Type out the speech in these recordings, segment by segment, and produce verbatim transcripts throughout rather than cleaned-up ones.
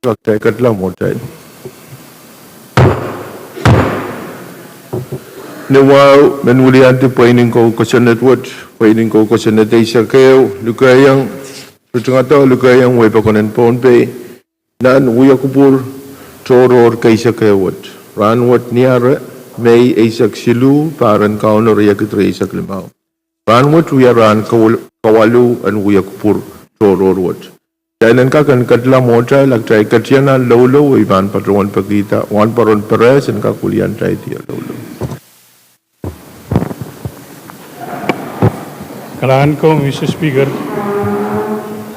Pak tai ketla mwohtail. Ni wahu, men wiliandi pweinen kou kosonned wet, pweinen kou kosonned eisek ehu, lukehiong, ritingada lukehiong wei pokon en Pohnpei, nan wia kupwur tohrohr keisek ehu wet. Rahnwet Niare, Mei eisek siluh, pahr en Kauno riekid rieisek limau. Rahnwet wia rahn kawaluh en wia kupwur tohrohr wet. Kitail en kak en ketla mwohtail, a kitail ket ie nan loulou, I pahn patohwan pekihda wahnpoaron Perez en kak wilian taidi loulou. Kalahngan kou, Mister Speaker.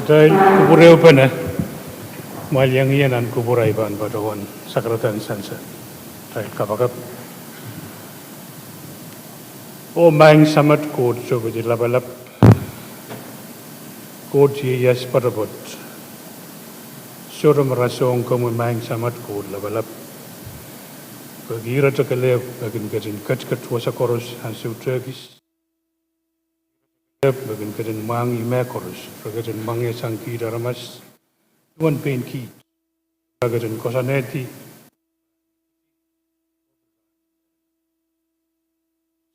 Kitail kupwur ehupene, mwail iang ie nan kupwur, I pahn patohwan sakarada sansal. Kitail kapakap. Oh Maing Samat Koht Tohpidi Lapalap, Koht ieias poatopoat, sohte me rasehng komwi Maing Samat Koht Lapalap, pwehki ire te kelehpw me kin ketin ketiket wasa koaros ansou tehkis, kelehpw me kin ketin mwahngih mehkoaros, re ketin mwahngiasang kiht aramas, duwen pein kiht, re ketin koasoanehdi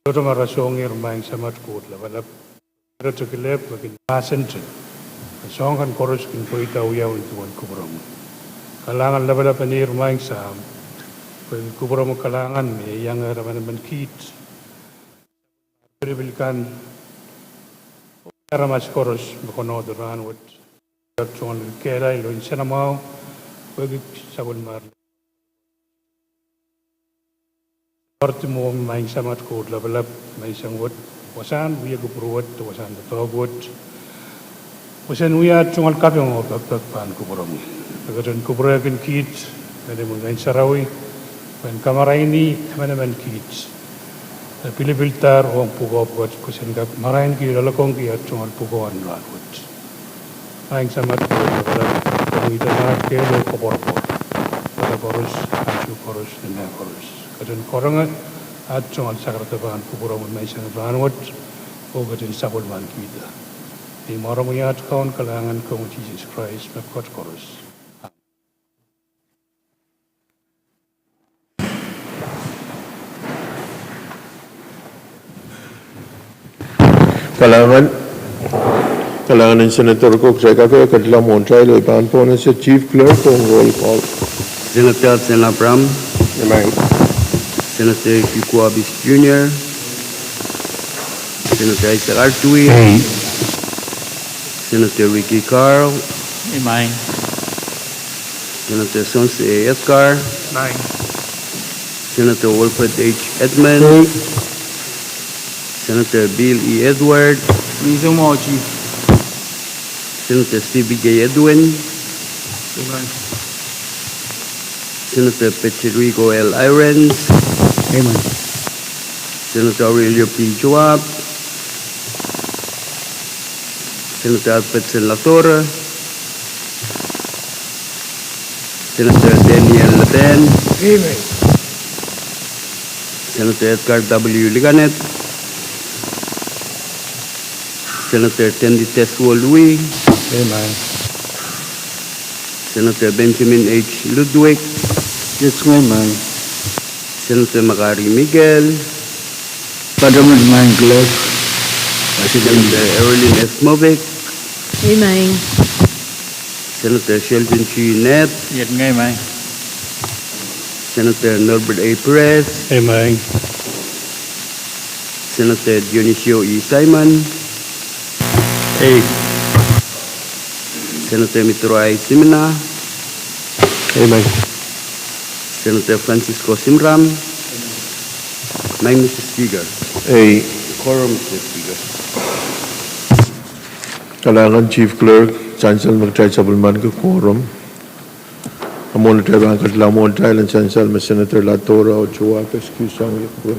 sohte me rasehng komwi Maing Samat Koht Lapalap, ire te kelehpw me kin mahsente, soahng kan koaros kin pweida wiawi duwen kupwuromwi. Kalahngan lapalap ong komwi Maing Sahm, pwehki kupwuromwi kalahngan me iangehr emenemen kiht, pilipil kan, aramas koaros me konehng rahnwet, tungoal kehlail oh nsenamwahu, pwehki sapwellimomwi. Poaridi mwohmwi Maing Samat Koht Lapalap, menseng wet, wasahn wia kupwur wet, wasahn doadoahk wet, wasahn wia tungoal kaping oh pekpek pahn kupwuromwi. Re ketin kupwurehkin kiht, emenemen Ngehn Sarawi, pwehn kamaraini emenemen kiht. E pilipildahr ong pwukoa pwukat pwe sen kak marainki loalokongki tungoal pwukoa en rahnwet. Maing Samat Koht Lapalap, ong ihte mahs kehl oh koapworopwor, pwoat koaros, ansou koaros, ni mehkoaros. Ketin karonge aht tungoal sakarada pahn kupwuromwi menseng rahnwet, oh ketin sapwellimanikihda. Ih mwaromwi aht Kaun kalahngan, Kaun Sises Krais, mepwukat koaros. Kalahngan, kalahngan en Senator ko, kitail kak ketla mwohtail, I pahn pohnese Chief Clerk ong roll call. Senator Sen Abraham. Amen. Senator Kiko Abis Junior. Senator Isaac Artui. Aye. Senator Ricky Carl. Amen. Senator Sons A. Edgar. Amen. Senator Wilfred H. Edmund. Aye. Senator Bill E. Edward. Praise the Lord, Chief. Senator C B J Edwin. Amen. Senator Patrico L. Irons. Amen. Senator Aurelio P. Joab. Senator Alfred Sen Latorre. Senator Daniel Lapen. Amen. Senator Edgar W. Liganet. Senator Tendi Teswolwi. Amen. Senator Benjamin H. Ludwig. Yes, amen. Senator Makari Miguel. Pardon, Maing Clerk. Senator Evelyn S. Mobik. Amen. Senator Sheldon G. Ned. Yet ngai, Maing. Senator Norbert A. Perez. Amen. Senator Dionisio E. Simon. Aye. Senator Mitro I. Simina. Amen. Senator Francisco Simram. Maing Mister Speaker. Aye. Quorum, Mister Speaker. Kalahngan Chief Clerk, sansal me kitail sapwellimaniki quorum. A mwohn atail pahn ketla mwohtail, en sansal me Senator Latorre oh Joab excuse sang wia kupwur.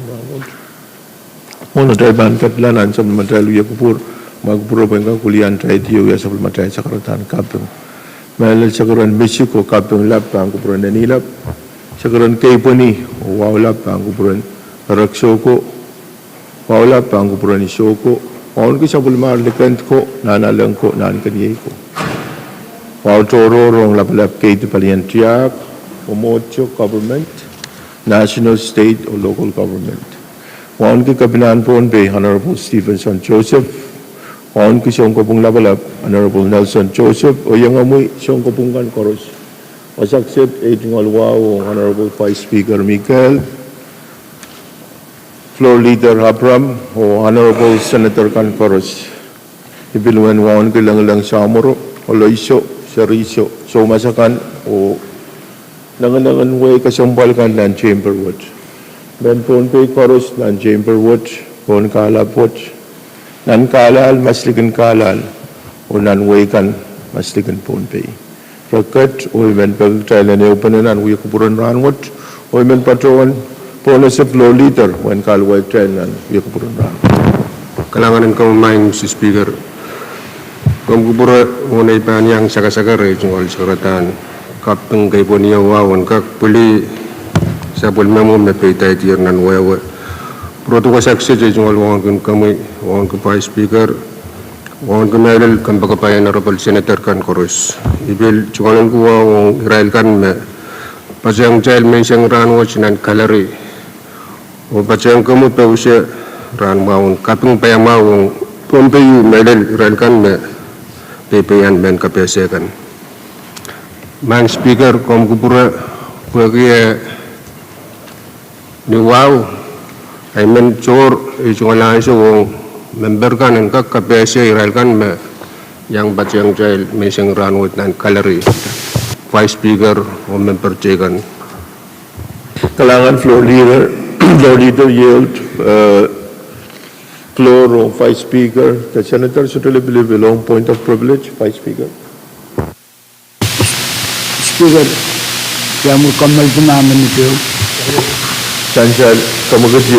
Mwohn atail pahn ketla, nan sapwellimatail wia kupwur, ma kupwuro pwehn kak wilian taidi oh wia sapwellimatail sakaradahn kaping. Mehlel sakaradahn misik oh kaping lap pahn kupwuren Enilap. Sakaradahn keipweni oh wahu lap pahn kupwuren Ereksoko. Wahu lap pahn kupwuren Isoko. Wauneki sapwellimahr Likend ko, Nahnalek ko, Nahnkeniei ko. Wahu tohrohr ong lapalap keidi palien tiahk, mwomwohdiso government, national, state oh local government. Wauneki Kepinahn Pohnpei, Honorable Stevenson Joseph. Wauneki Sounkopwung Lapalap, Honorable Nelson Joseph, oh iengomwi sounkopwung kan koaros. Wasa kiset ei tungoal wahu ong Honorable Vice Speaker Michael, Floor Leader Abraham, oh Honorable Senator kan koaros. I pil uwen wauneki Lengileng, Samoro, Oloiso, Seriso, soumas akan, oh Lengileng en wehi kesempwal kan nan chamber wet. Mehn Pohnpei koaros nan chamber wet, pohn kahlap wet, nan kahlap, maslikin kahlap, oh nan wehi kan maslikin Pohnpei. Re ket, oh I men peki kitail en ehupene nan wia kupwuren rahnwet, oh I men patohwan pohnese Floor Leader, oh en kahluwa kitail nan wia kupwuren rahnwet. Kalahngan en komwi Maing Mister Speaker. Komw kupwure, oh nei pahn iang sakasakar ei tungoal sakaradahn kaping kei pwonio wahu en kak pwili sapwellimomwi me peidaidier nan wehwe. Pwurodo wasa kiset ei tungoal wauneki komwi, wauneki Vice Speaker, wauneki mehlel kompoakepahi Honorable Senator kan koaros. I pil tungoal wahu ong irail kan me patehng kitail menseng rahnwet nan gallery. Oh patehng komwi pousehla rahnmwahu en kaping paiamwahu ong Pohnpei mehlel irail kan me peipein mehn kapehse kan. Maing Speaker, komw kupwure pwehki ni wahu, I men tohr ei tungoal ansou ong memper kan en kak kapehse irail kan me iang patehng kitail menseng rahnwet nan gallery. Vice Speaker oh memper teikan. Kalahngan Floor Leader. Floor Leader yield floor ong Vice Speaker. The Senator sohte lipilipil ong point of privilege, Vice Speaker. Speaker, ia mwur kommoal di ma minit ehu? Sansal, kommoal di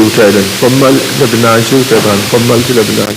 lepin ansou, kommoal di lepin ansou.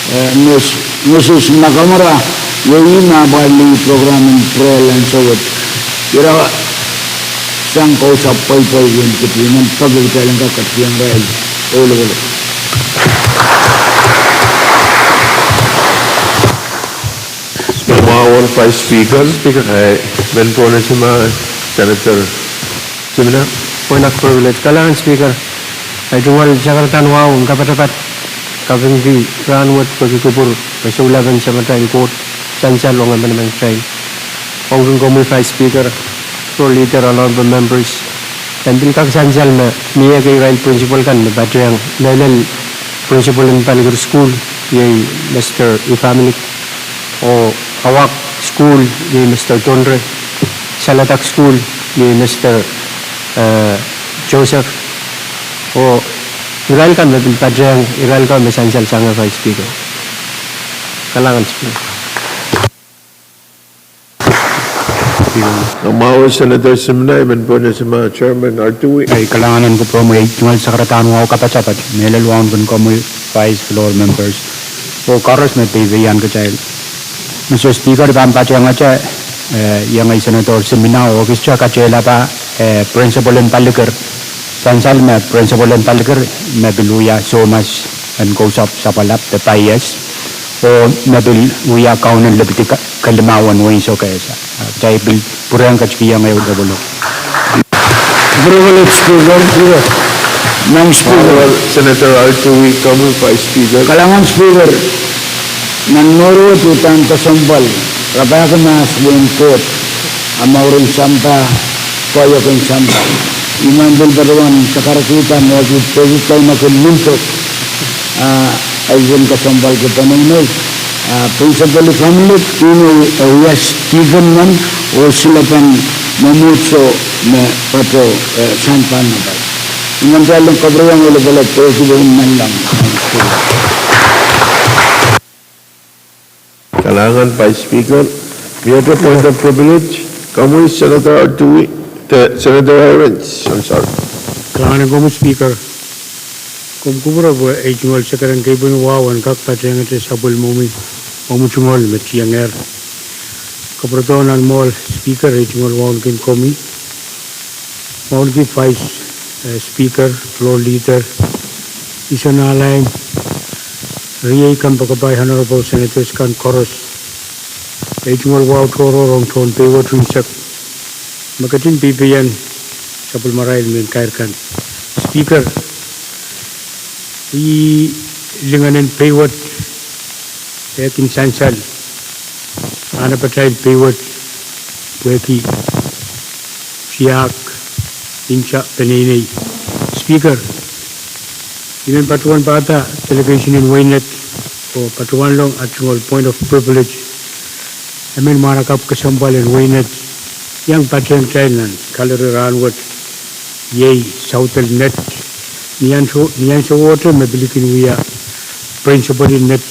Eh, Miss, Missus Nakamura, iei ih me apwalih program en prayer ansou wet. Ira sang kausapw pweipwei en kepina pekipek en kak ketin irail. Ohloko. Mwahu Vice Speaker. Speaker. Eh, men pwonese ma Senator Simina. Point of privilege. Kalahngan Speaker. Ei tungoal sakaradahn wahu en kapatapat kapingki rahnwet pwehki kupwur me soulahpen Samatail Koht, sansal ong emenemen kitail. Ong kin komwi Vice Speaker, floor leader, honorable members, en pil kak sansal me mie ekei irail principal kan me patehng mehlel principal en Palikir School, iei Mister Ifamilik, oh Awak School, iei Mister Tonre, Saladak School, iei Mister, eh, Joseph, oh irail kan me pil patehng, irail kan me sansal sang Vice Speaker. Kalahngan Speaker. Mwahu Senator Simina, I men pwonese ma Chairman Artui. Ei kalahngan en kupwuromwi. Ei tungoal sakaradahn wahu kapatapat, mehlel wahu en kin komwi Vice, floor members, oh koaros me peipeian kitail. Mister Speaker, I pahn patehngete, eh, iengei Senator Simina oh kiset katelapa, eh, principal en Palikir. Sansal me principal en Palikir me pil wia somas en Kousapw Sapwalap de Paias, oh me pil wia kaunen Lepidi Ka-, Kelimau en Wein Sokehsa. Ah, kitail pil pwurehng ketikihong ehu develop. Privilege Speaker, Madam Speaker. Senator Artui, komwi Vice Speaker. Kalahngan Speaker, nan mour wet uhdahn kesempwal rapahki mahs wehin Koht, ah mouren sampah, koahiek en sampah. I men pil patohwan sakarkihda me pil peki kitail me kin mintok, ah, ei pil kesempwalki peneinei, ah, principal Ifamilik, ih me, eh, wia deacon men, oh silepen mwomwohdiso me patoh, eh, sampah me patoh. I men pil kupwuromwi lelopwelop, pwehki pwehn nanleng. Kalahngan Vice Speaker. Miehte point of privilege, komwi Senator Artui, de Senator Irons, I'm sorry. Kalahngan en komwi Speaker. Komw kupwure pwe ei tungoal sakaradahn kepin wahu en kak patehngete sapwellimomwi, omwi tungoal me tiengehr. Kapwuredohn nan mwoahl Speaker, ei tungoal wahu en kin komwi, wahu en kin Vice, eh, Speaker, floor leader, Isonalaim, riei kompoakepahi honorable senators kan koaros. Ei tungoal wahu tohrohr ong tohn peiwet unsek me ketin peipeian sapwellimarail mehn kair kan. Speaker, ih lingenen peiwet, eh, kin sansal, anahn patail peiwet, pwehki tiahk, inta, peneinei. Speaker, I men patohwan pahda delegation en Weinet, oh patohwanlong at tungoal point of privilege, emen mwahnakapw kesempwal en Weinet, iang patehng kitail nan kalari rahnwet, iei Southern Net, ni anso-, ni ansowohte me pil kin wia principal en Net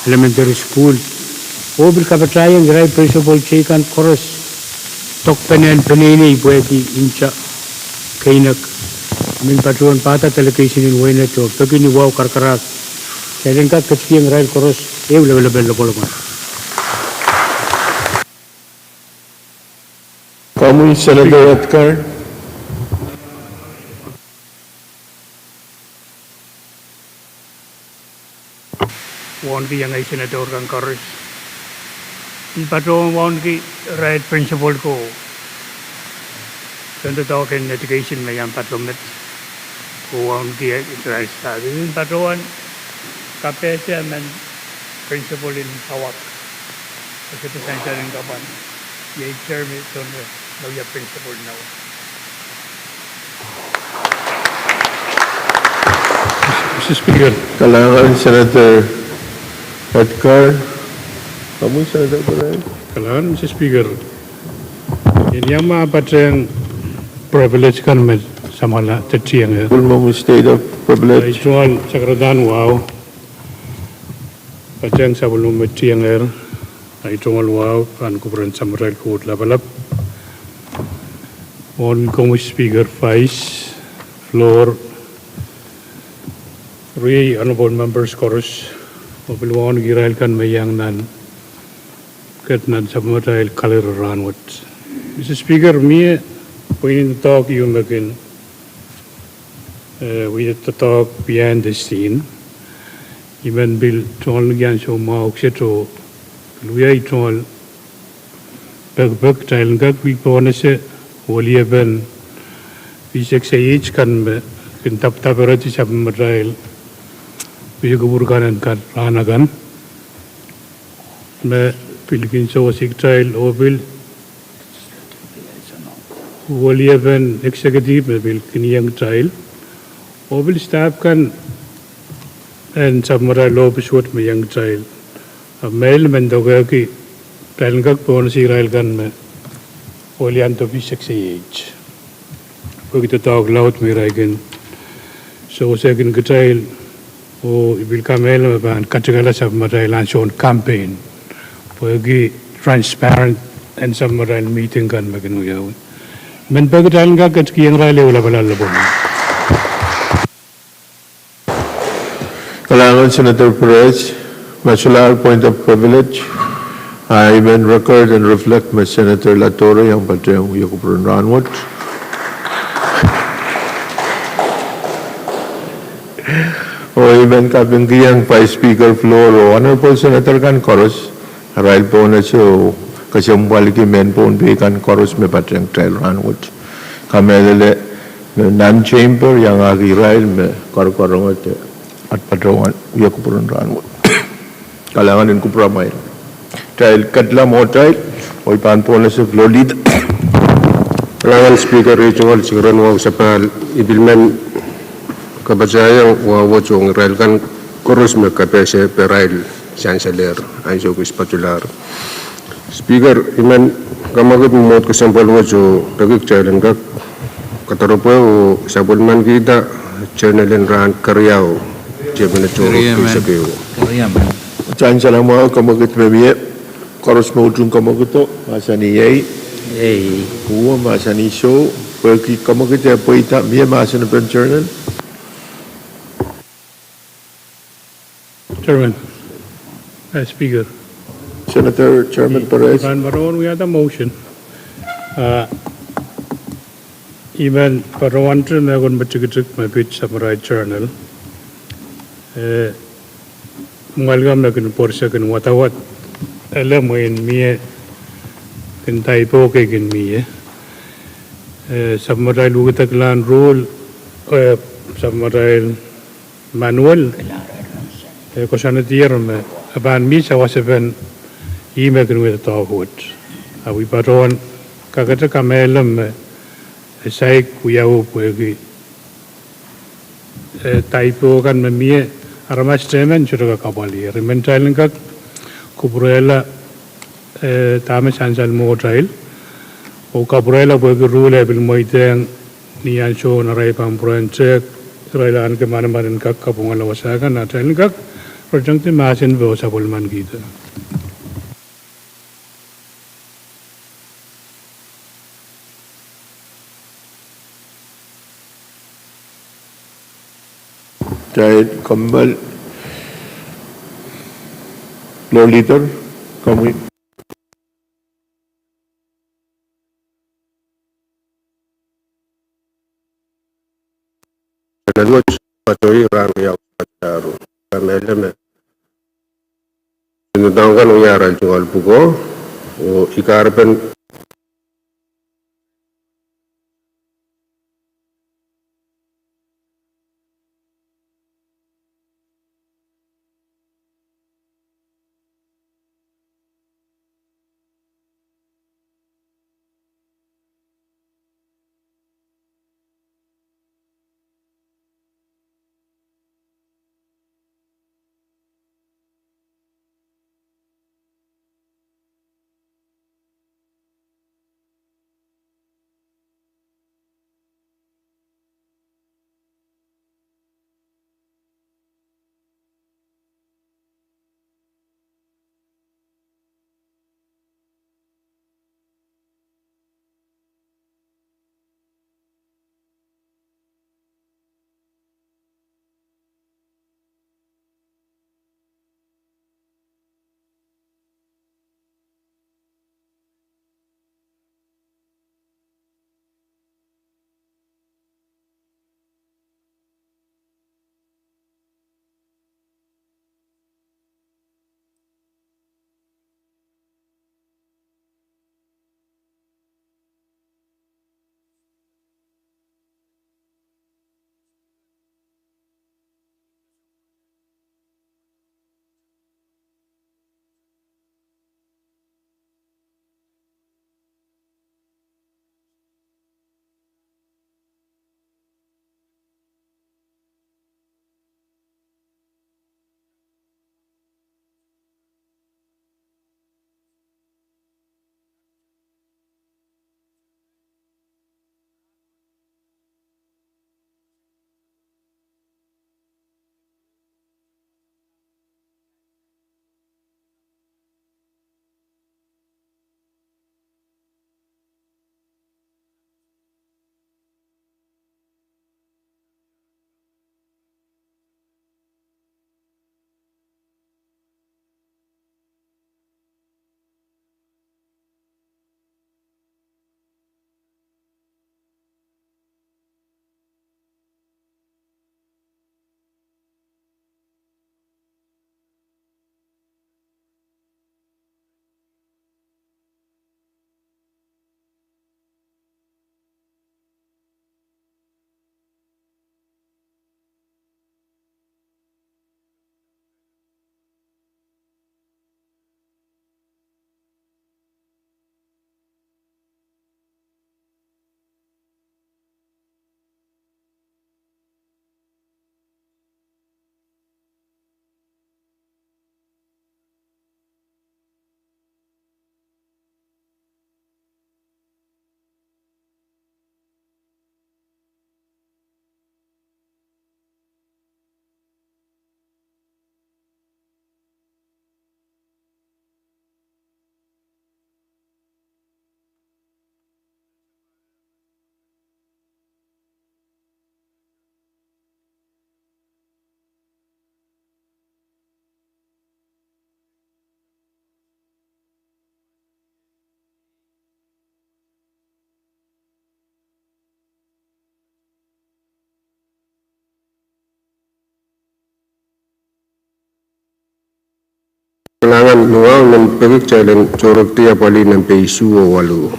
Elementary School, oh pil kapatahieng irail principal teikan koaros, dok penen peneinei pwehki inta, keinek. I men patohwan pahda delegation en Weinet oh peki ni wahu karakarahk, kitail en kak ketikihong irail koaros ehu lapalapel lopwolopwon. Komwi Senator Edgar. Wauneki iengei senator kan koaros. I patohwan wauneki irail principal ko, soangen doadoahk en education me iang patoh met, oh wauneki irail staff. I men patohwan kapehse emen principal en Awak, oh se pil sansal en kapwan, iei Jeremy Tonre, me wia principal en Awak. Mister Speaker. Kalahngan Senator Edgar. Komwi Senator Edgar. Kalahngan Mister Speaker. Ih iang ma patehng privilege kan me samwala de tiengehr. Full moment state of privilege. Ei tungoal sakaradahn wahu, patehng sapwellime me tiengehr. Ei tungoal wahu pahn kupwuren Samatail Koht Lapalap. Wauneki komwi Speaker, Vice, floor, riei honorable members koaros, oh pil wauneki irail kan me iang nan, ket nan sapwellimatail kalari rahnwet. Mister Speaker, mie pweinen doadoahk ieu me kin, eh, wia doadoahk behind the scene. I men pil tungoal ni ansou mwahu kiset oh pil wia tungoal pekipek, kitail en kak pil pohnese weliepen V six A H kan me kin dapdaperehdi sapwellimatail wia kupwur kan en kak rahn akan me pil kin sewese kitail, oh pil weliepen executive me pil kin iang kitail, oh pil staff kan en sapwellimatail ohpis wet me iang kitail. A mehlel men dokehki kitail en kak pohnese irail kan me weliandi V six A H. Pwehki doadoahk laud me irail kin sewesehkin kitail, oh I pil kamehlele me pahn katikala sapwellimatail ansoun campaign, pwehki transparent en sapwellimatail meeting kan me kin wiawi. Men peki kitail en kak ketikihong irail ehu lapalap lopwon. Kalahngan Senator Perez, ma solahr point of privilege, a I men record and reflect me Senator Latore iang patehng wia kupwur en rahnwet. Oh I men kapingkihong Vice Speaker Floor oh Honorable Senator kan koaros, arail pohnese oh kesempwaliki mehn Pohnpei kan koaros me patehng kitail rahnwet. Kamehlele me nan chamber iangahki irail me karonge de at patohwan wia kupwur en rahnwet. Kalahngan en kupwuramwail. Kitail ketla mwohtail, oh I pahn pohnese Floor Leader. Kalahngan Speaker, Riejengoal, Sikeren, Wahu, Sapahl, I pil men kapatahiong wahwet ong irail kan koaros me kapehse pehrail sansalehr ansou kis patohlahr. Speaker, I men kamwakid mwomwohd kesempwal wet oh peki kitail en kak kadaropwe oh sapwellimankihda journal en rahn keriau, tiepene tohrohr kis ehu. Sansal mwahu, kamwakid me mie. Koaros me utung kamwakido, mahsanih iei. Uwe, mahsanih soh. Pwehki kamwakid eh pweida, mie mahsen en journal. Chairman, eh, Speaker. Senator, Chairman Perez. I pahn patohwan wiahda motion. Ah, I men patohwante mehkot me tikitik me pid sapwellimatail journal. Eh, mwalika me kin pworsek en wadawad, ele mwein mie kin typo kei kin mie. Eh, sapwellimatail wekidek lahn ruhl, eh, sapwellimatail manual, eh, koasoanedier me e pahn mie sawasepen ih me kin wia doadoahk wet. A I patohwan kakete kamehlele me e saik wiawi pwehki, eh, typo kan me mie, aramas tehmen sohte kak apwalier. I men kitail en kak kupwurehla, eh, dahme sansal mwohtail, oh kapwurehla pwehki ruhl eh pil mweidehng ni ansoun arail pahn pwurehng tehk, irail ahneki manaman en kak kapwungala wasa kan, a kitail en kak rohtengdi mahsen pwe oh sapwellimankihda. Kitail kommoal, Floor Leader, komwi. Journal wet patohwan rahn riau, patohwan kamehlele me soundoadoahk kan wia arail tungoal pwukoa, oh I kahrepen Kalahngan ni wahu. Nan peki kitail en tohrohrki apwalih nempe isuh oh waluh.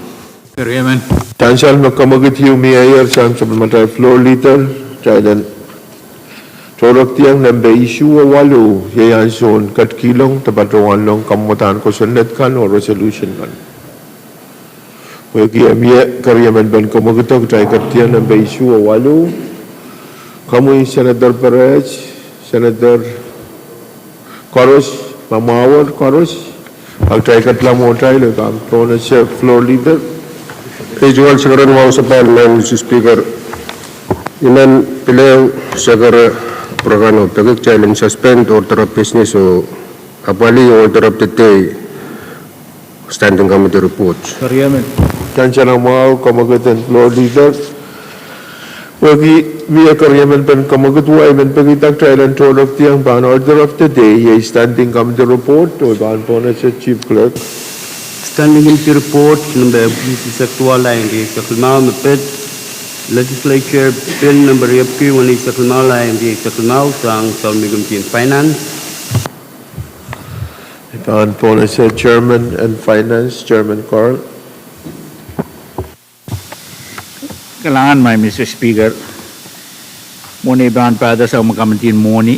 Sansal me kemwekid ieu mie ier sang sapwellimatail floor leader, kitail en tohrohrkiong nempe isuh oh waluh, iei ansoun ketikihong de patohwanlahng kamwadahn kosonned kan oh resolution kan. Pwehki e mie keriemen pen kemwekido, kitail ketikihong nempe isuh oh waluh. Komwi Senator Perez, Senator koaros, ma mwahuwei koaros, a kitail ketikihla mwohtail, e pahn pohnese floor leader. Ei tungoal, sekeren wahu sapahl, Madam Speaker. I men pil ehu sekeren pwurokan oh peki kitail en suspend order of business oh apwalih order of the day, standing committee report. Sansal me mwahu, kemwekid en floor leader. Pwehki mie keriemen pen kemwekid, I men peki kitail en tohrohrkiong pahn order of the day, iei standing committee report, oh pahn pohnese Chief Clerk. Standing Committee Report nempe epwiki eisek duwau, lain rieisek limau, me pid Legislature Bill nempe riepwiki weneisek limau, lain rieisek limau, sang Sounkomodohn Finance. Pahn pohnese Chairman en Finance, Chairman Carl. Kalahngan, Madam Speaker. Mwohni pahn patohsang me committee en mwohni.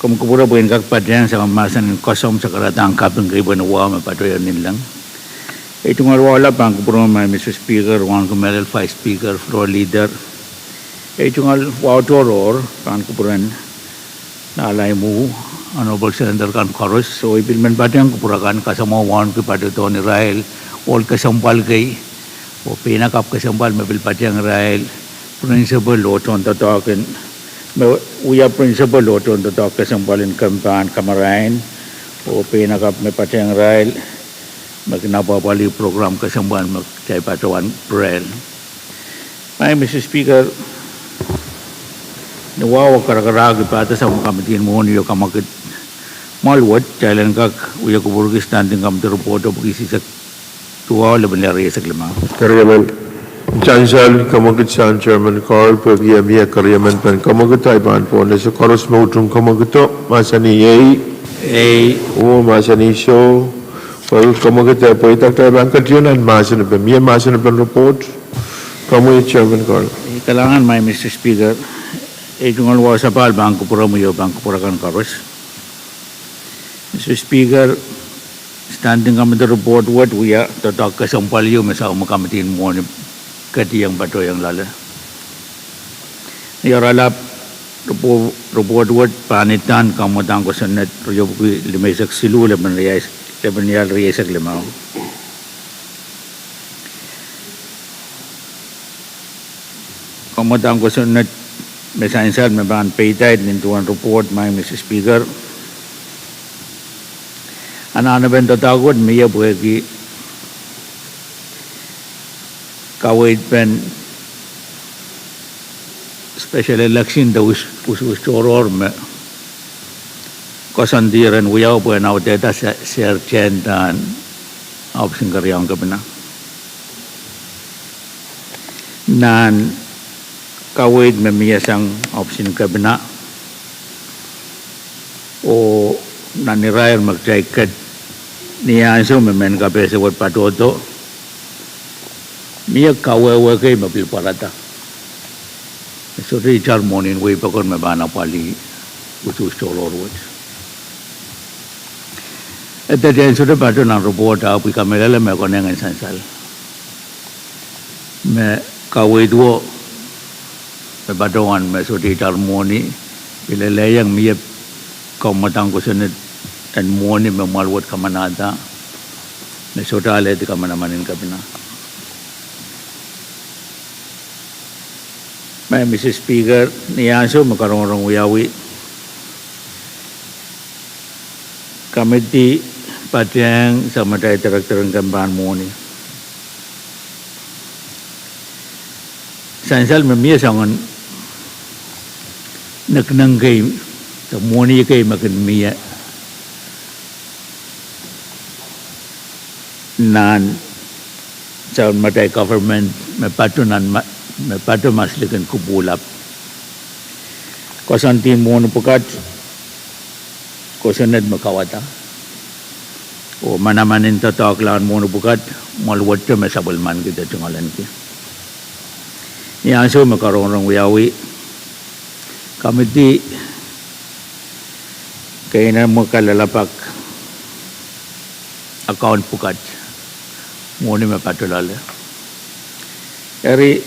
Komw kupwure pwe I en kak patehng sang mahsen en koasoamw sakaradahn kaping kei pwe ni wahu me patohwan inengieng. Ei tungoal wahu lap pahn kupwure Madam Speaker, Wahneke Mehlel, Vice Speaker, Floor Leader. Ei tungoal wahu tohrohr pahn kupwuren Nahlaimwu, Honorable Senator kan koaros, oh I pil men patehng kupwure kan kasamwo wauneki patohdohn irail ohl kesempwal kei, oh peinakapw kesempwal me pil patehng irail principal oh tohndoadoahk en, me wia principal oh tohndoadoahk kesempwal en kempahn kamarain, oh peinakapw me patehng irail me kin apwapwalih program kesempwal me kitail patohwan pwurehng. Madam Speaker, ni wahu karakarahk I patohsang me committee en mwohni oh kemwekid mwahl wet, kitail en kak wia kupwurki standing committee report epwiki eisek duwau, lepin lel rieisek limau. Keriemen. Sansal kemwekid sang Chairman Carl, pwehki e mie keriemen pen kemwekid, I pahn pohnese koaros me utung kemwekido, mahsanih ei. Ei. Oh mahsanih soh. Pwehki kemwekid e pweida, kitail pahn ketikihong nan mahsen pen, mie mahsen pen report. Komwi Chairman Carl. Kalahngan, Madam Speaker. Ei tungoal wahu sapahl pahn kupwuromwi oh pahn kupwure kan koaros. Madam Speaker, standing committee report wet wia doadoahk kesempwal ieu me sang me committee en mwohni ketikihong patohwan loale. Ni oaralap report wet pahn idahn kamwadahn kosonned riepwiki limeisek siluh, lepin riais-, lepin lel rieisek limau. Kamwadahn kosonned me sansal me pahn peidait nin duwen report, Madam Speaker, anahnepen doadoahk wet mie pwehki kaweid pen special election de us-, usuhs tohrohr me koasoandi ren wiawi pwehn audehda se-, sehd en dahn ohpisin keriaun kepina. Nan kaweid me mie sang ohpisin kepina oh nan irair me kitail ket ni ansou me mehn kapehse wet patohdo, mie kawehwe kei me pil pwarada me sohte itar mwohnin wehi pokon me pahn apwalih usuhs tohrohr wet. E dehr sohte patoh nan report, ahpw I kamehlele me konehng en sansal me kaweid wet me patohwan me sohte itar mwohni, pil lelehiong mie kamwadahn kosonned en mwohni me mwahl wet kamanahda me sohte alehdi kamanaman en kepina. Madam Speaker, ni ansou me karongorong wiawi, committee patehng sang matail director en kempahn mwohni. Sansal me mie soangen neknek kei, de mwohni kei me kin mie nan sang matail government me patoh nan ma-, me patoh maslikin kupwulap. Koasoandi mwohni pwukat, kosonned me kauwada oh manaman en doadoahk lahn mwohni pwukat, mwoaluwet me sapwellimaniki de tungoaleniki. Ni ansou me karongorong wiawi, committee keimwseklahn kalelapak account pwukat, mwohni me patoh loale. Eri,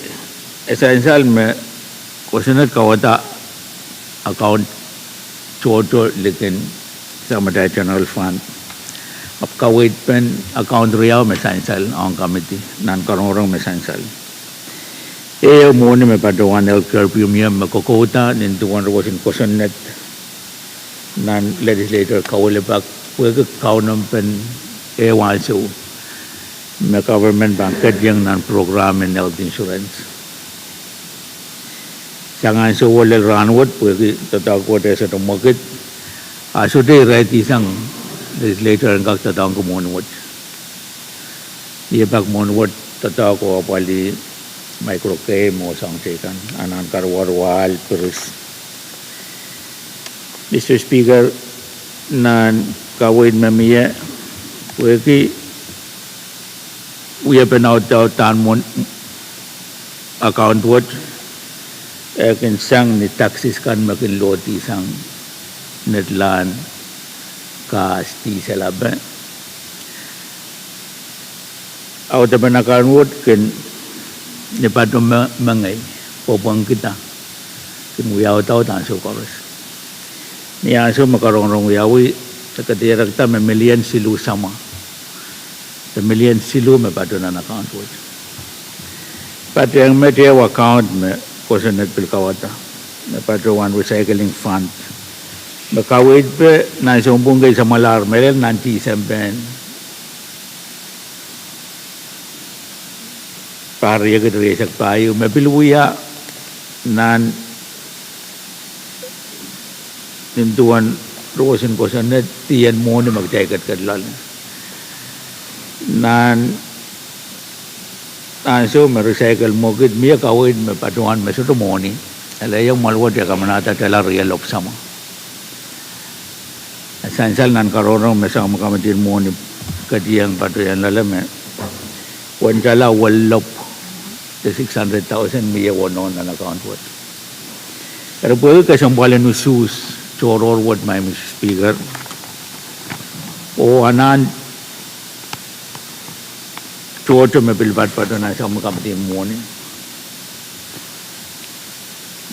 e sansal me kosonned kauwada account tohto likin Samatail General Fund. Ahpw kaweid pen account riau me sansal ong committee nan karongorong me sansal. Ehu mwohni me patohwan health care premium me kokouda nin duwen roson kosonned nan legislature kauwilipak pwehki kaunompon ehu ansou me government pahn ketikihong nan program en health insurance. Sang ansou oh lel rahnwet pwehki doadoahk wet e sohte mwekid, a sohte irair sang legislature en kak doadoahngki mwohni wet. Mie pak mwohni wet doadoahk oh apwalih micro game oh soahng teikan, anahn karuwaru, ahl, piris. Mister Speaker, nan kaweid me mie, pwehki wiepen audaudahn mwohni account wet, e kin sang ni taxes kan me kin lohdi sang netlahn gas, diesel ape. Audepen account wet kin ni patoh me, mengei, pwopwongkihda, kin wia audaud ansou koaros. Ni ansou me karongorong wiawi, e kadirekda me million siluh samwa. De million siluh me patoh nan account wet. Patehng met ehu account me kosonned pil kauwada, me patohwan recycling fund, me kaweidpe nan sounpwong kei samwalahr mehlel nan Tisempe en pahr riekid rieisek pahieu, me pil wia nan nin duwen roson kosonned, dien mwohni me kitail ketiket loale. Nan ansou me recycle mwekid, mie kaweid me patohwan me sohte mwohni, ele iong mwoaluwet e kamanahda tala rielopw samwa. E sansal nan karongorong me sang me committee en mwohni ketieng patohwan loale me uwen tala welopw de six hundred thousand mie wonohn nan account wet. Eri pwehki kesempwal en usuhs tohrohr wet, Madam Speaker, oh anahn tohto me pil patopato nan sang me committee en mwohni,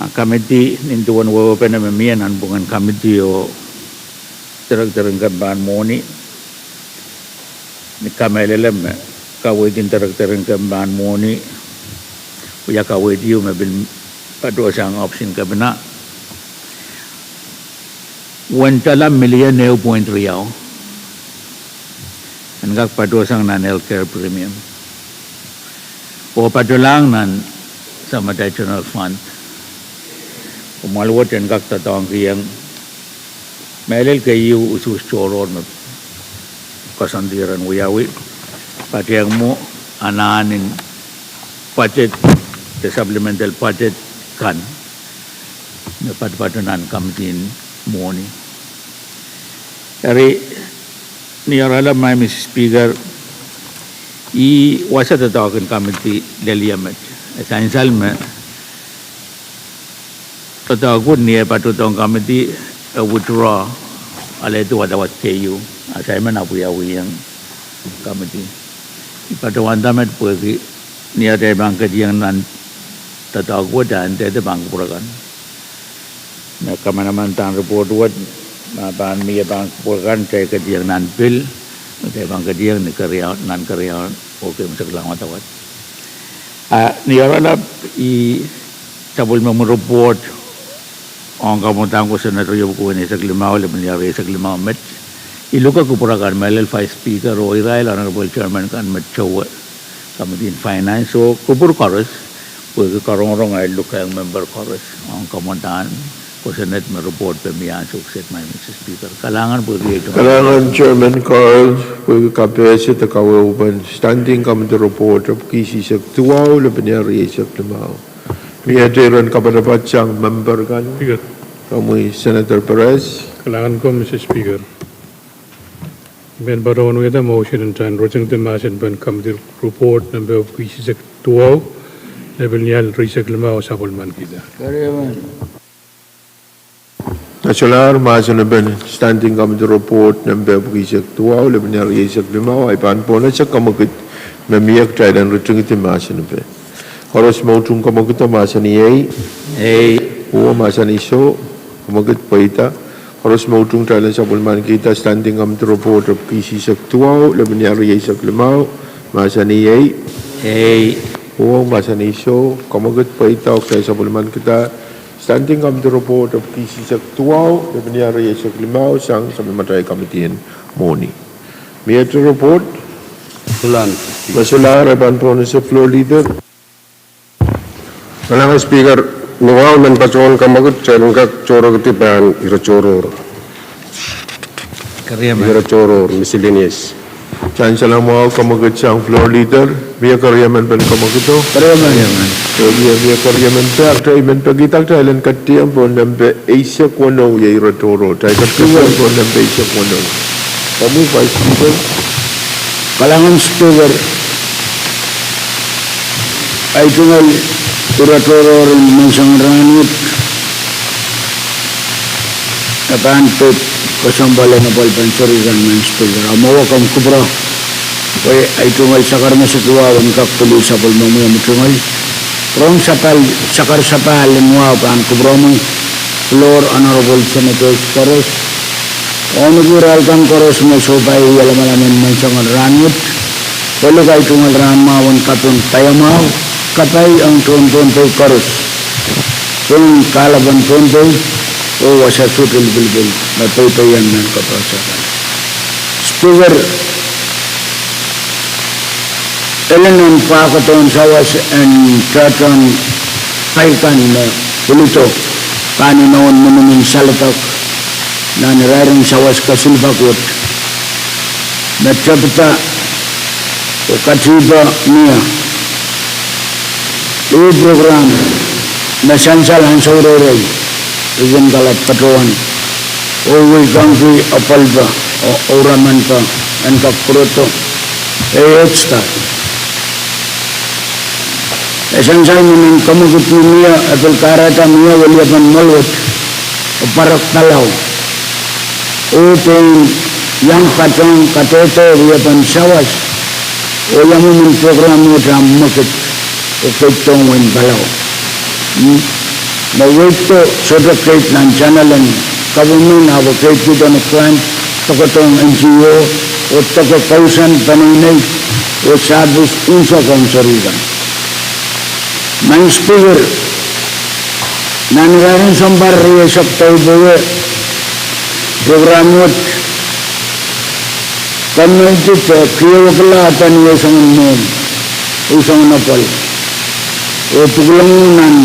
a committee nin duwen wehwehpene me mie nanpwungen committee oh director en kempahn mwohni, ni kamehlele me kaweid en director en kempahn mwohni wia kaweid ieu me pil patohsang option kepina, uwen tala million ehu point riau en kak patohsang nan health care premium oh patolahng nan Samatail General Fund, oh mwoaluwet en kak doadoahngkihong mehlel keieu usuhs tohrohr me koasoandi ren wiawi, patehng mwo anahn en budget de supplemental budget kan me patopato nan committee en mwohni. Eri, ni oaralap, Madam Speaker, ih wasa doadoahk en committee lel ie met. E sansal me doadoahk wet ni eh patohdohng committee, e withdraw, alehdi wadawad keieu, assignment ahpw wiawihong committee. I patohwanda met pwehki ni atail pahn ketieng nan doadoahk wet, a ndahte pahn kupwur akan me kamanamandan report wet, ma pahn mie pahn kupwur akan, kitail ketieng nan pil, kitail pahn ketieng ni keriau, nan keriaun, oh keimwseklahn wadawad. A ni oaralap, ih sapwellimomwi report ong kamwadang kosonned riepwukat eisek limau, lepin eisek limau met, I luke kupwur akan mehlel Vice Speaker oh irail Honorable Chairman kan me towe Committee en Finance oh kupwur koaros, pwehki karongorong ahi lukehng member koaros ong kamwadang kosonned me report pe mie ansou kiset, Madam Speaker. Kalahngan pwehki ei Kalahngan Chairman Carl pwehki kapehse de kawehwehpen Standing Committee Report epwiki isisek duwau, lepin eisek limau. Mie iren kapatapat sang member kan. Komwi Senator Perez. Kalahngan ko, Mister Speaker. I men patohwan wiahda motion en uhdahn ritingdi mahsen en committee report nempe epwiki eisek duwau, lepin ni ahl rieisek limau, sapwellimankihda. Solahr mahsen en standing committee report nempe epwiki eisek duwau, lepin ni ahl rieisek limau, ahi pahn pohnese kamwekid me mie kitail en ritingdi mahsen en. Koaros me utung kamwekid mahsanih ei. Ei. Uhwong mahsanih soh, kamwekid pweida. Koaros me utung kitail en sapwellimankihda standing committee report epwiki eisek duwau, lepin ni ahl rieisek limau, mahsanih ei. Ei. Uhwong mahsanih soh, kamwekid pweida, oh kitail sapwellimankihda standing committee report epwiki eisek duwau, lepin ni ahl rieisek limau, sang sapwellimatail committee en mwohni. Miehte report? Solahr. Me solahr, ahi pahn pohnese floor leader. Kalahngan Speaker, ni wahu men patohwan kamwekid, kitail en kak tohrohrki pahn ire tohrohr. Ire tohrohr, miscellaneous. Kitail en salemwahu kamwekid sang floor leader, mie keriemen pahn kamwekido. Keriemen. Mie, mie keriemen pahn, kitail men pekihda kitail en ketiong pohn nempe eisek weneu, iei ire tohrohr. Kitail ketiong pohn nempe eisek weneu. Komwi Vice Speaker. Kalahngan Speaker, ahi tungoal ire tohrohr en menseng rahnwet, e pahn pid kesempwal en apwalpen serihkan, Madam Speaker. A mwowe komw kupwure, pwe ahi tungoal sakar mese duwau en kak pwili sapwellimomwi omw tungoal. Rong sapahl, sakar sapahl en wahu pahn kupwuromwi, floor, honorable senators koaros, oh ni irail kan koaros me sohpai wia lamalam en menseng rahnwet, pwelek ahi tungoal rahn mwahu en kaping paiamwahu, kapai ong tohn Pohnpei koaros, pohn kahlapen Pohnpei, oh wasa suwed lipilipil me peipeien mehn koaros akan. Speaker, elen en pwahkodohn sawas en tohtohn pai kan me pwilido pahn inoun minimin saledek nan irair en sawas kesilpok wet me tepida oh katihpo mie. Ehu program me sansal ansou reirei, e kin kalap patohwan oh wei kangki apwalpe oh ouramanpe en kak pwurodo, e Head Start. E sansal me nan kamwekid me mie, e pil kahrehda mie weliepen Mol wet, oh Parek Palau, oh pein iang patohwan kadehde weliepen sawas, oh ia mwomwen program wet ahmw mwekid, oh keid dohng wehin Palau. Me weiddo sohte keid nan channel en government, ahpw keid kihdo nan grant, dokedohng N G O, oh doke kousoan peneinei, oh service unsek ong serihkan. Madam Speaker, nan irair en sounpar rieisek deudeu, program wet kommoidi de kiewekla adan uwei soangen mwohmw, uwei soangen apwal, oh pwuklong nan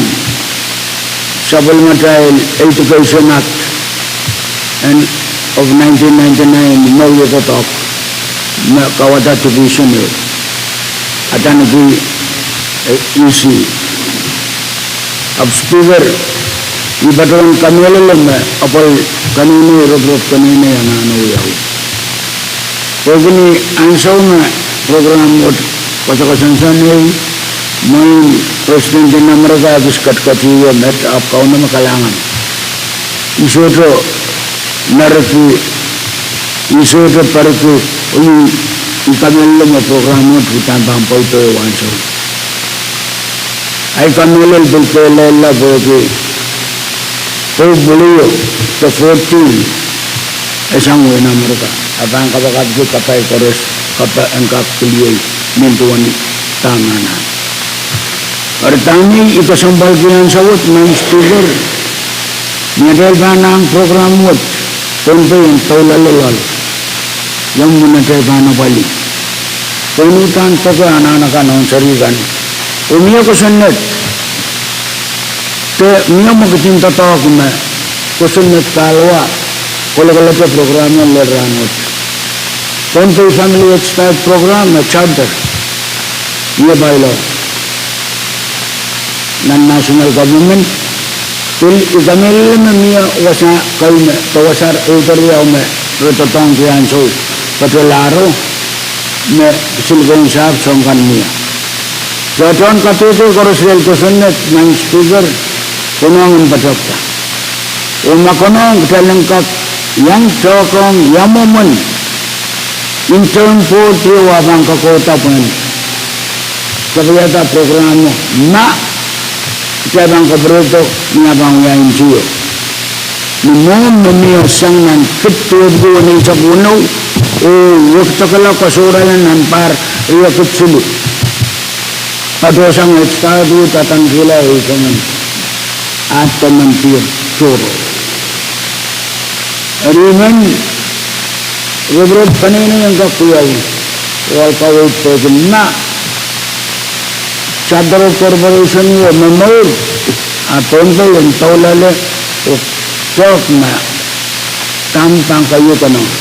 sapwellimatail Education Act en, of nineteen ninety-nine, me wia doadoahk me kauwada division ehu, adaneki, eh, E C. Ahpw Speaker, I patohwan kamehlele me apwal keneinei, roporop keneinei anahne wiawi. Pwehki ni ansou me program wet koasokoasoansoanei, mwein President en Amerika e kis ketiketihwe met, ahpw Kauno me kalahngan. I sohte meriki, I sohte periki, oh I, I kamehlele me program wet uhdahn pahn pweida ansou. Ahi kamehlele pil kehlailla pwehki Pope Leo the fourteen e sang wehin Amerika, e pahn kapakapki kapai koaros, kapai en kak pil iei nin duwen dahme anahne. Eri dahme I kesempwalki ansou wet, Madam Speaker, ni atail pahn ahng program wet Pohnpei en doula loalloal, iang mwomwen atail pahn apwalih pohn uhdahn doke anahn akan ong serihkan. Oh mie kosonned, de mie mwekid en doadoahk me kosonned paliwar kolokolete program en lel rahnwet. Pohnpei Family Head Start Program me charter, mie bylaw nan national government, Pil I kamehlele me mie wasa kei me, de wasa ehu de riau me re doadoahngki ansou, patohlahro, me silikon sahpw soang kan mie. Doadoahk kadehde koaros lel kosonned, Madam Speaker, konehng en poatopoat. Oh ma konehng, kitail en kak iang tohkehng ia mwomwen intern board ehu ah pahn kokohda pwehn kapaiada program o, ma kitail pahn kapwurehdo ni ah pahn wia N G O. Ni mwo me mie sang nan kid duwepwiki weneisek weneu, oh wekidekala koasoia nan pahr riekid siluh. Patohsang expire date, adangkihla ehu soangen, ah demen dier tohrohr. Eri I men roporopo peneinei en kak wiawi, oh ahl kaweid pwehki ma Charter of Corporation o me mour, ah Pohnpei en doulale, oh kak ma dahme pahn keieu konehng.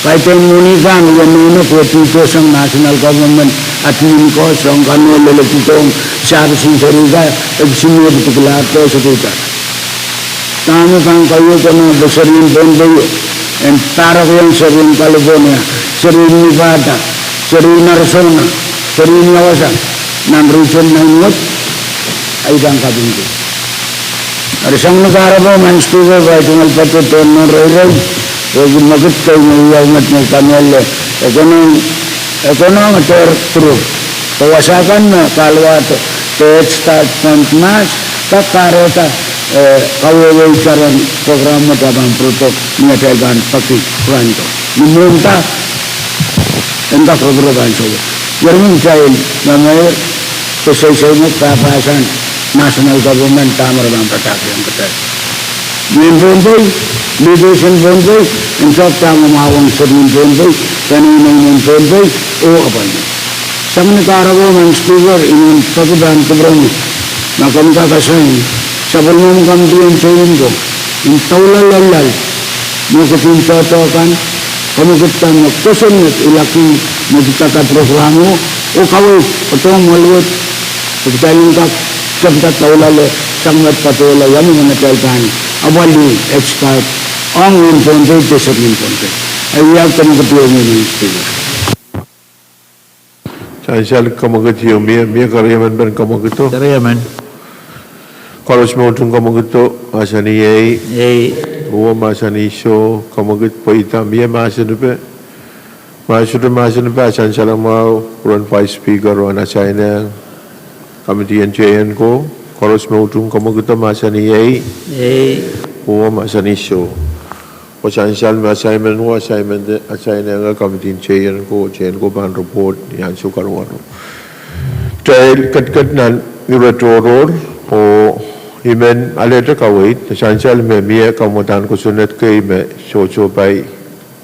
Kaidehn mwohni kan wia nohno pwe tuhdohsang national government admin cost, soang kan oh leledohng service en seri kan, ekis me pitikilahr de seri kan. Dahme pahn keieu konehng pwe serien Pohnpei o, en pahrekiong serien California, serien Nevada, serien Arizona, serien ia wasa, nan region nan wet, ahi pahn kapingki. Eri sang ni kahrepe, Madam Speaker, pwe I tungoal patohdo nan reirei, pwehki mwekid kei me wiawi met me I kamehlele, e konehng, e konehng dehr pwurur. De wasa kan me kahluwa de Head Start Fund mahs, kak kahrehda, eh, kawehwei taren program me pahn pwurodo ni atail pahn peki grant o. Ni mwohn da, en kak roporopo ansou wet. Iermin kitail me meir, de seiseimwet pahpahsan national government dahme re pahn padahkihong kitail. Mehn Pohnpei, leaders en Pohnpei, en kak dahme mwahu ong serien Pohnpei, peneinei mehn Pohnpei, oh apwal. Sang ni kahrepe, Madam Speaker, I men peki pahn kupwuromwi, ma komw kak asain sapwellimomwi committee en tein ko, en doula loalloal, me ketido doadoahk kan, komw ketido me kosonned ilaki me kitail kak program o, oh kaweid, oh dohng mwal wet, pwe kitail en kak tepda doula loale, sang met patohla ia mwomwen atail pahn apwalih Head Start ong wehin Pohnpei de serien Pohnpei. Ahi wia komw ketido, Madam Speaker. Sansal, komw ketido, mie, mie keriemen pen komw ketido. Keriemen. Koaros me utung komw ketido, mahsanih ei. Ei. Uwe mahsanih soh, komw ketido pweida, mie mahsanipe. Ma sohte mahsanipe, sansalemwahu pwe Vice Speaker wen asainehng committee en tein ko, koaros me utung komw ketido mahsanih ei. Ei. Uwe mahsanih soh. Oh sansal me assignment wet, assignment, assignment committee en tein ko, tein ko pahn report ni ansou karuwaru. Kitail ketiket nan ire tohrohr, oh I men alehda kaweid, sansal me mie kamwadahn kosonned kei me sohsohpai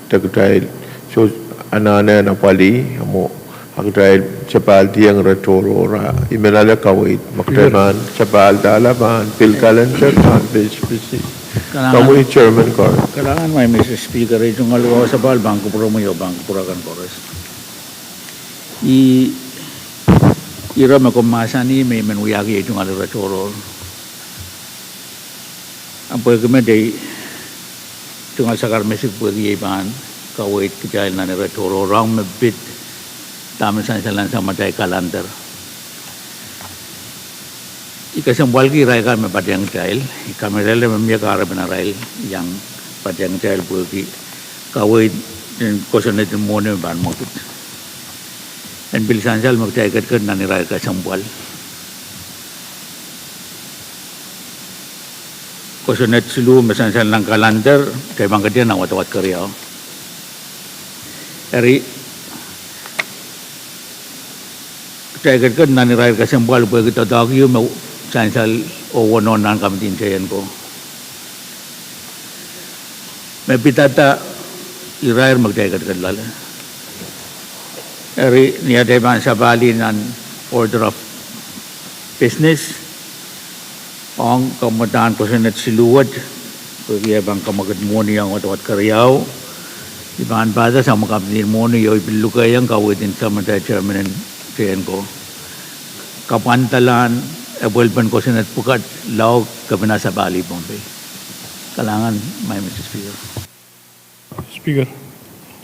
de kitail soh anahne en apwalih, mwo, a kitail sapahldiong ire tohrohr, a I men ale kaweid, ma kitail pahn sapahlda pahn pil calendar, pahn pil, pil, komwi chairman koaros. Kalahngan, Madam Speaker, I tungoal wasa pahn kupwuromwi oh pahn kupwur akan koaros. Ih, ire me komw mahsanih me I men wiahki, I tungoal ire tohrohr. Ahpw pwehki met I tungoal sakar mesik pwehki I pahn kaweid kitail nan ire tohrohr, rong me pid dahme sansal nan samatail calendar. I kesempwalki irail kan me patehng kitail, I kamehlele me mie kahrepen arail iang patehng kitail pwehki kaweid en kosonned en mwohni me pahn mwekid. En pil sansal me kitail ketiket nan irair kesempwal. Kosonned siluh me sansal nan calendar, kitail pahn ketiket nan wadawad keriau. Eri, kitail ketiket nan irair kesempwal pwehki doadoahk ehu me sansal oh wenehn nan committee en tein ko. Me pidada irair me kitail ketiket loale. Eri ni atail pahn sapahlih nan order of business, ong kamwadahn kosonned siluh wet, pwehki e pahn kamwekid mwohni ong wadawad keriau, I pahn pahda sang me committee en mwohni oh I pil lukehiong kaweid en samatail chairman en tein ko. Kapwandalahn epwelpen kosonned pwukat lao Kepina Sapali Pohnpei. Kalahngan, Madam Speaker. Speaker.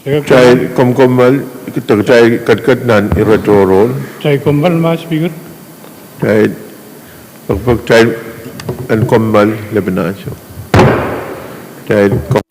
Kitail komkommoal, kitail ketiket nan ire tohrohr. Kitail kommoal, Madam Speaker. Kitail, pekipek kitail en kommoal lepin ansou. Kitail kom-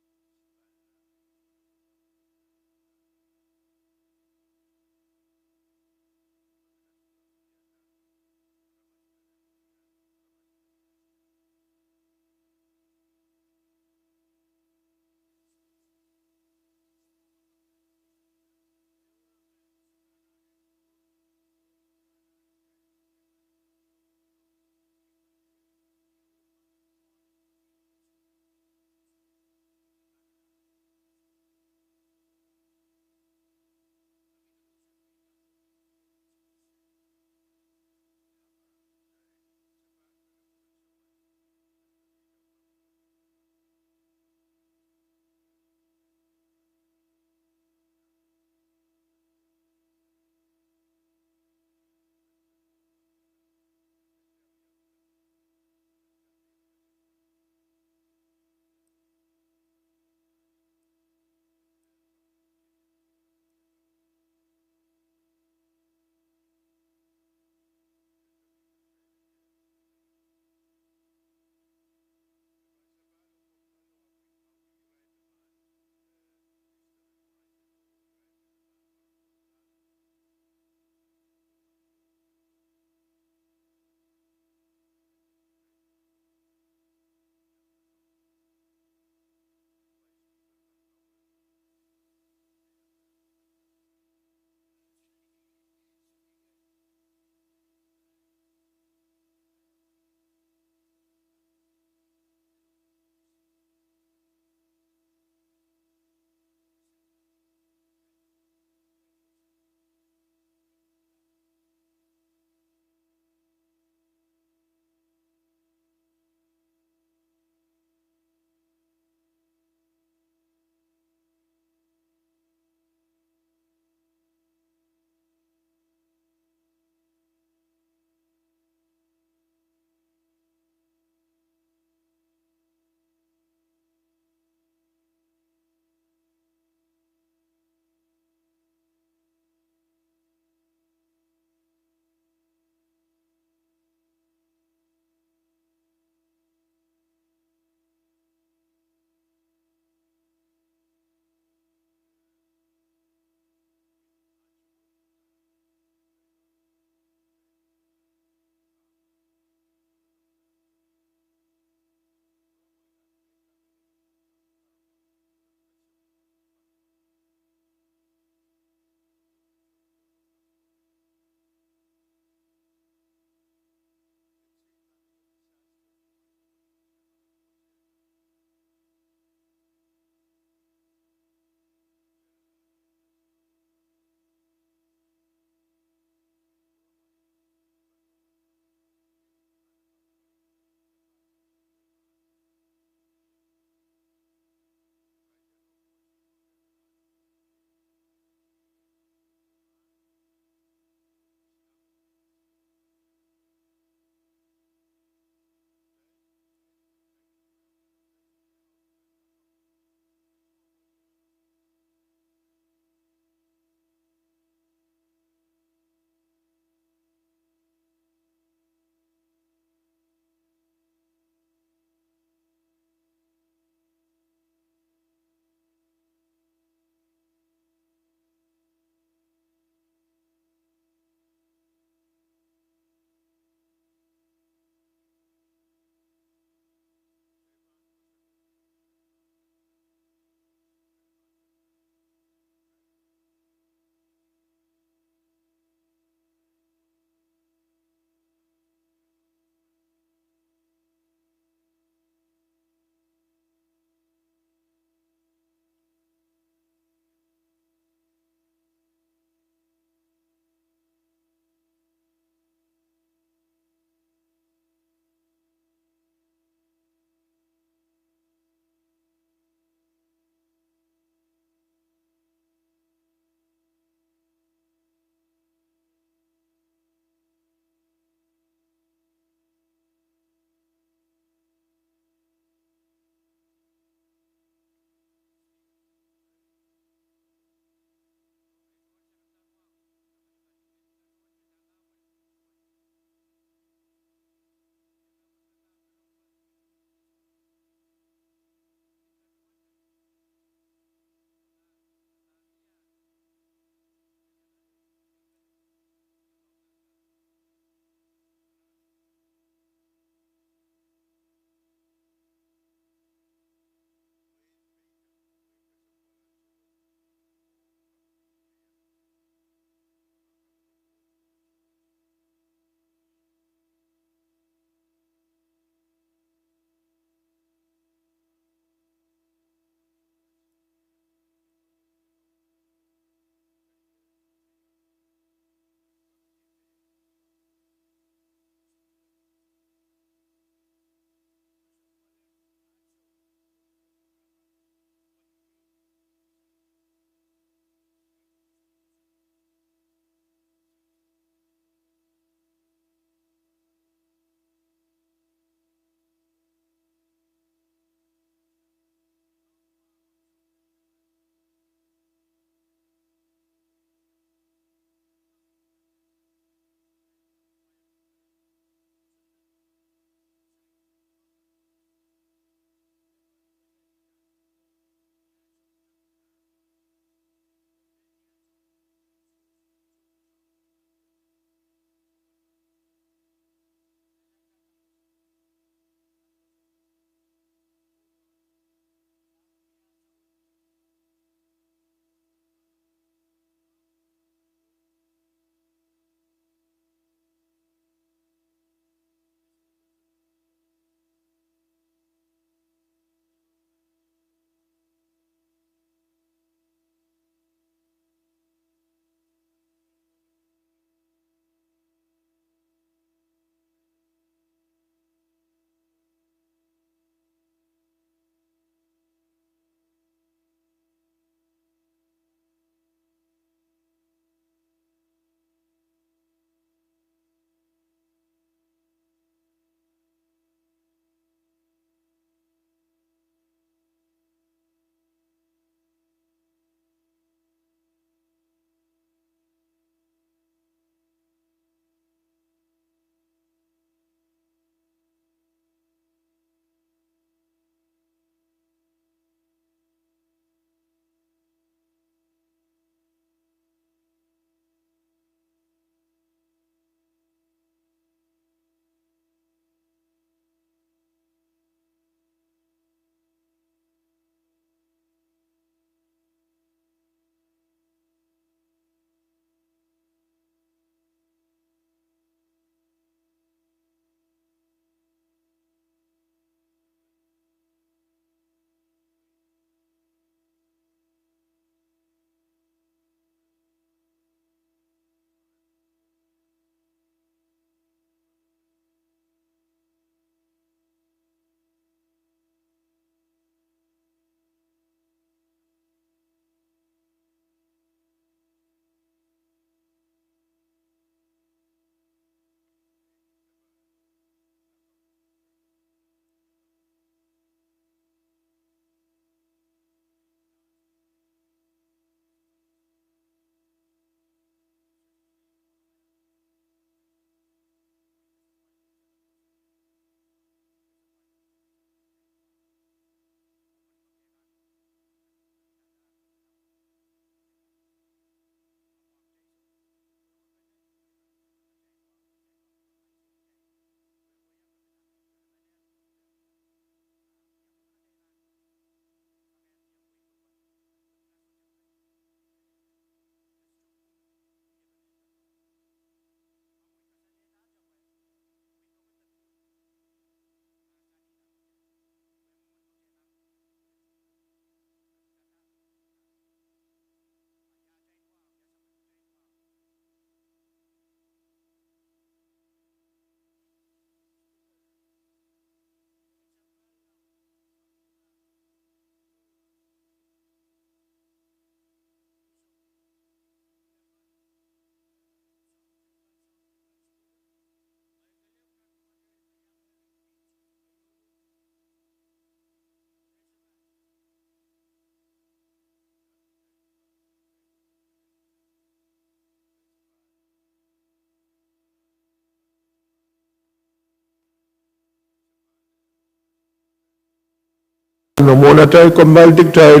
Mwohn atail kommoaldi kitail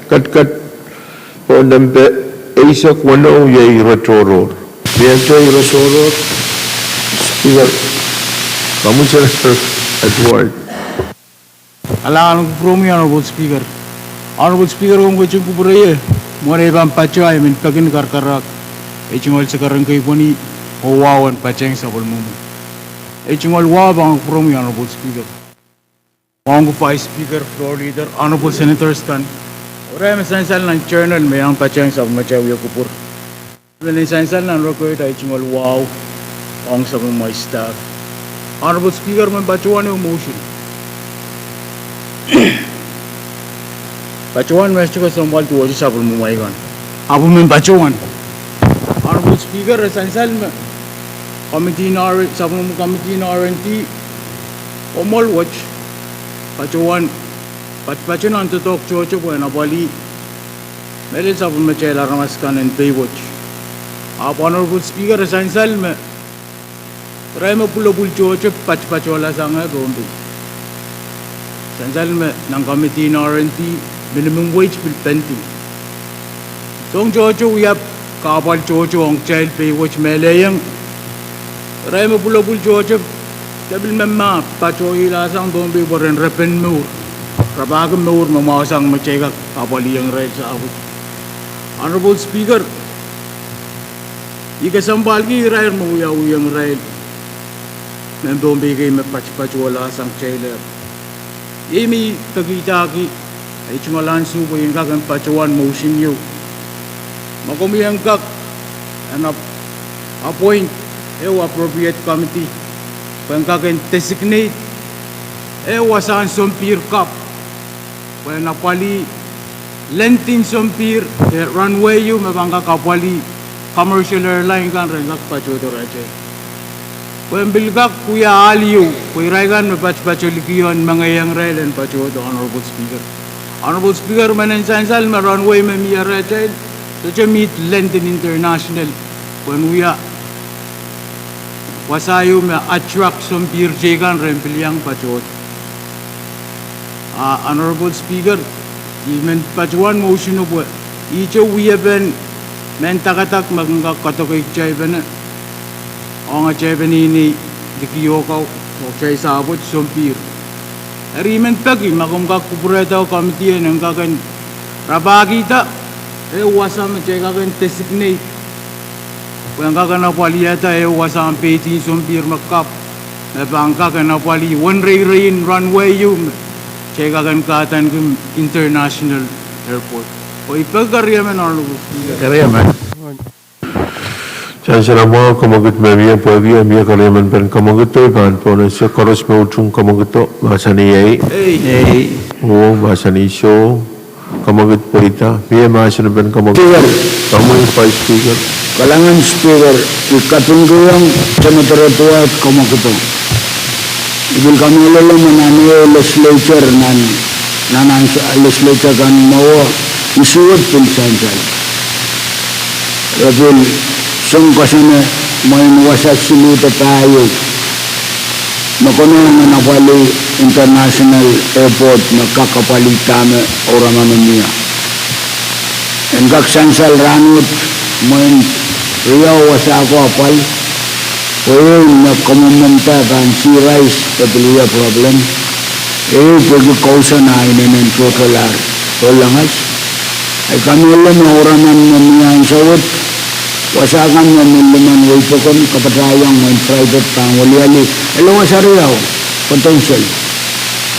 ketiket pohn nempe eisek weneu, iei ire tohrohr. Mie ire tohrohr, Speaker, komwi Senator Edward. Kalahngan oh kupwuromwi, Honorable Speaker. Honorable Speaker, komw ketin kupwure ie, mwohn ei pahn patoh, I men peki ni karakarahk, ei tungoal sakaradahn kei pwoni, oh wahu en patehng sapwellimomwi. Ei tungoal wahu pahn kupwuromwi, Honorable Speaker. Wahu ki Vice Speaker, Floor Leader, Honorable Senators kan. Irail me sansal nan journal me iang patehng sapwellimatail wie kupwur. Me nin sansal nan record, ei tungoal wahu ong sapwellimatail staff. Honorable Speaker, men patohwan ehu motion. Patohwan me sohte kesempwal duwehte sapwellimatail kan. Ahpw men patohwan. Honorable Speaker, e sansal me committee en R, sapwellimatail committee en R and D, oh mwohl wet, patohwan, patopato nan doadoahk tohto pwehn apwalih mehlel sapwellimatail aramas kan en pei wet. Ahpw Honorable Speaker, e sansal me irail me pwulopwul tohto patopatohla sang Pohnpei. Sansal me nan committee en R and D, minimum wage pil pending. Soahng tohto wia kahpwal tohto ong kitail pei wet, melehiong irail me pwulopwul tohto, de pil me ma patohla sang Pohnpei pwe ren repen mour, rapahki mour me mwahu sang me kitail kak apwalihong irail sahpwet. Honorable Speaker, I kesempwalki irair me wiawihong irail mehn Pohnpei kei me patopatohla sang kitail. Ih me I pekidahki, ei tungoal ansou pwe I en kak en patohwan motion ieu. Ma komwi en kak en ap-, appoint ehu appropriate committee pwehn kak en designate ehu wasahn sompihr kapw pwehn apwalih lendin sompihr, eh, runway ieu me pahn kak apwalih commercial airline kan ren kak patohdo rehtail. Pwehn pil kak wia ahl ieu pwe irail kan me patopato likion mengeiong irail en patohdo, Honorable Speaker. Honorable Speaker, me nin sansal me runway me mie rehtail sohte meet London International, pwehn wia wasa ieu me attract sompihr teikan ren pil iang patohdo. Ah, Honorable Speaker, I men patohwan motion pwe ihte wiepen mehn dakadak me kin kak kadokeikitailpene ong atail peneinei likiho ko oh kitail sahpwet sompihr. Eri I men peki ma komw kak kupwurehda committee en en kak en rapahkihda ehu wasa me kitail kak en designate pwehn kak en apwalihada ehu wasahn peidin sompihr me kapw me pahn kak en apwalih uwen reirein runway ieu me kitail kak en kahdaneki International Airport. Oh I peki keriemen, Honorable Speaker. Keriemen. Sansal mwahu, kemwekid me mie pwehki e mie keriemen pen kemwekido, I pahn pohnese koaros me utung kemwekido, mahsanih ei. Ei. Ei. Oh, mahsanih soh. Kemwekid pweida, mie mahsen pen kemwekid. Speaker. Komwi Vice Speaker. Kalahngan Speaker, I kapingkihong Senator Edward kemwekido. I pil kamehlele me nan ehu legislature nan, nan ansou legislature kan mwowe, issue wet pil sansal. Re pil song koasoane mwein wasa siluh de pahieu me konehng en apwalih International Airport me kak apwalih dahme ouramanmw mie. En kak sansal rahnwet mwein riau wasa ko apwal, pwe ehu me kamwomwomwda pahn serious de pil wia problem. Ehu pwehki kousoan a inenen tohtohlahr, tohlengas. I kamehlele me ouramanmw mie ansou wet, wasa kan me mih limen wehi pokon kapatahiong mwein private pahn weliali, ele wasa riau, potential.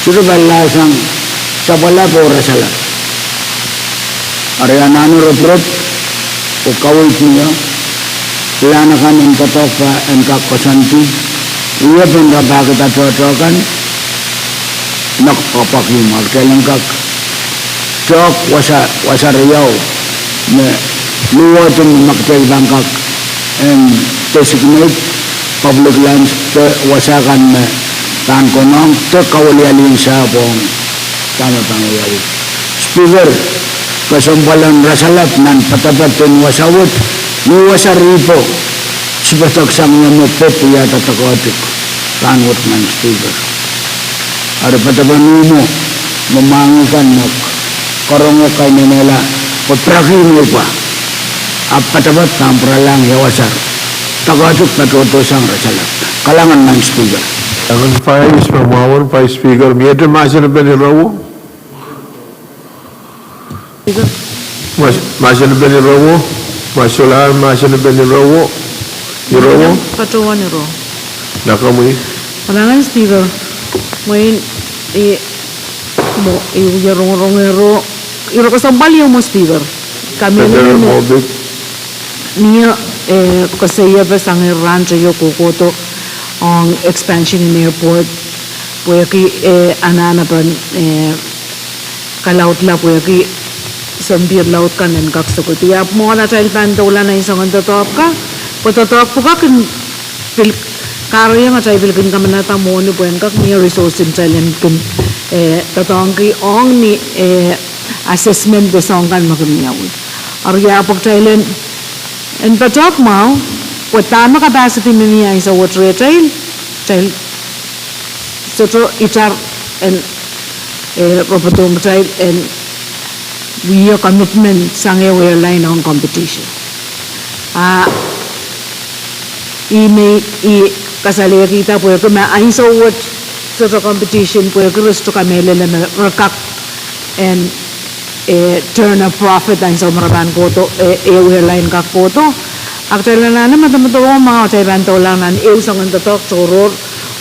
Sohte pahn lahsang sapwalap oh rasalap. Eri anahne ropirop oh kaweid mie, pilahn akan en doadoahk pahn en kak koasoandi wiepen rapahkihda tohtohkan, me kapakihmw, kitail en kak tehk wasa, wasa riau me luwet me kitail pahn kak en designate public lands de wasa kan me pahn konehng de kawelialin sahpw ong dahme pahn wiawi. Speaker, kesempwal en rasalap nan poadoapoad en wasa wet, ni wasa ripo, sipedeksang me pid wiahda doadoahk rahnwet, Madam Speaker. Eri poadoapoad en ihmwo, Mwenge kan me karonge kainenehla, pwe pirekiong ih pwa. Ahpw patapat pahn pwuralahng ia wasa. Doadoahk patohdo sang re salap. Kalahngan Madam Speaker. Kalahngan Vice, me mwahwin Vice Speaker, mie mahsen en pali irawo. Mas-, mahsen en pali irawo. Mas solahr mahsen en pali irawo. Irawo. Patohwan irawo. Nakamwi. Kalahngan Speaker. Mwein, eh, mwo, eh, wia rongorong irawo. Irawo kesempwal ieu mwo Speaker. Kamehlele me, mie, eh, koasoiepe sang rahn teio kohkohdo ong expansion en airport. Pwehki, eh, anahnepen, eh, kalaudla pwehki sounpihr laud kan en kak sokedi. Ahpw mwohn atail pahn doula nan soangen doadoahk ka, pwe doadoahk pwukat kin pil kahrehiong atail pil kin kamanada mwohni pwe en kak mie resource en atail en kin, eh, doadoahngki ong ni, eh, assessment de soang kan me kin wiawi. Eri ia pwe kitail en, en patohwan mwahu, pwe dahme capacity me mie ansou wet rehtail, kitail sohte itar en, eh, ropoton kitail en wia commitment sang ehu airline ong competition. Ah, ih me I kasalehkihda pwehki me ansou wet sohte competition pwehki re sohte kamehlele me re kak en, eh, turn a profit ansou me re pahn kohdo, eh, ehu airline kak kohdo. A kitail anahne medemedewe ma kitail pahn doula nan ehu soangen doadoahk tohrohr,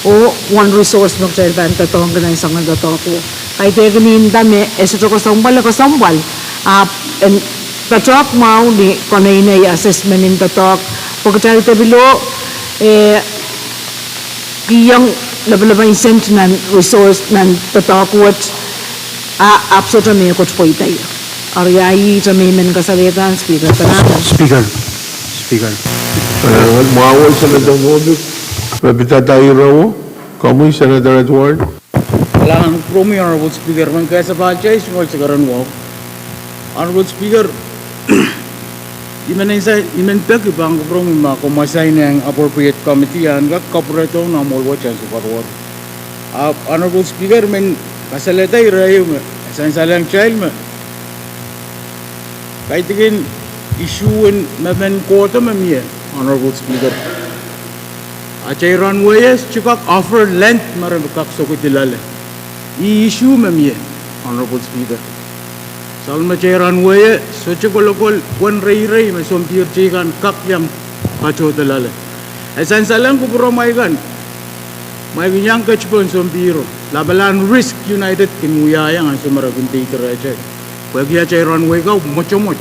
oh one resource me kitail pahn doadoahngki nan soangen doadoahk o. Kaidehkin inda me e sohte kesempwal, e kesempwal. Ahpw en patohwan mwahu ni konehng assessment en doadoahk. Pwe kitail de pil, eh, kihong lapalapen sent nan resource nan doadoahk wet, a, ahpw sohte mehkot pweida ie. Eri ia ihte me I men kasalehda Speaker, kalahngan. Speaker. Speaker. Eh, mwahwin Senator Mobik. Me pidada irawo, komwi Senator Edward. Kalahngan kupwuromwi Honorable Speaker, men kesempwal kei soangen sekeren wahu. Honorable Speaker, I men sa-, I men peki pahn kupwuromwi ma komw assign ong appropriate committee en kak kapwuredohng nan mwohl wet ansou koaros. Ah, Honorable Speaker, men kasalehda ire ehu me sansalehng kitail me kaidehkin issue en me men kohdo me mie, Honorable Speaker. Atail runway e sohte kak offer length me re kak sokedi loale. Ih issue me mie, Honorable Speaker. Sal me atail runway e sohte kolokol uwen reirei me sounpihr teikan kak iang katohdo loale. E sansalehng kupwuromwail kan, ma I kin iang ketipon sounpihro, lapalahn risk United kin wiahiong ansou me re kin peidi rehtail. Pwehki atail runway ka mwotomwot.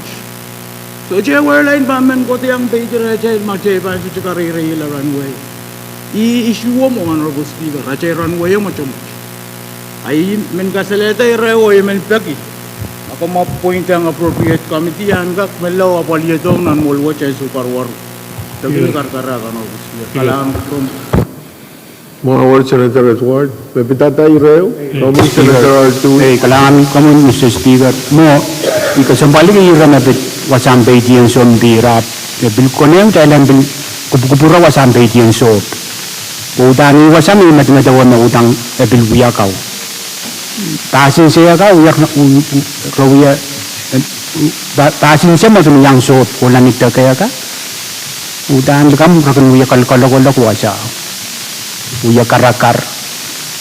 Sohte ehu airline pahn men kohdiong peidi rehtail ma kitail pahn sohte kareireila runway. Ih issue o mwo, Honorable Speaker, atail runway e mwotomwot. A I men kasalehda ire ehu, I men peki ma komw appoint ong appropriate committee en kak menlau apwalihdohng nan mwohl wet ansou koaros. Peki ni karkare kan, Honorable Speaker. Kalahngan kupwuromwi. Mwahwin Senator Edward, me pidada ire ehu, komwi Senator Artui. Eh, kalahngan komwi Mister Speaker. Mwo, I kesempwaliki ire me pid wasahn peidien sounpihr ahpw me pil konehng kitail en pil kupwukupwure wasahn peidien sohp. Pwe uhdahn ih wasa me I medemedewe me uhdahn e pil wia kau. Pahsin se ka wia, re wia, eh, pa-, pahsin se me kin iang sohp kohla ni deke ka. Uhdahn likamw re kin wia kol-, kolokolok wasa, wia karakar.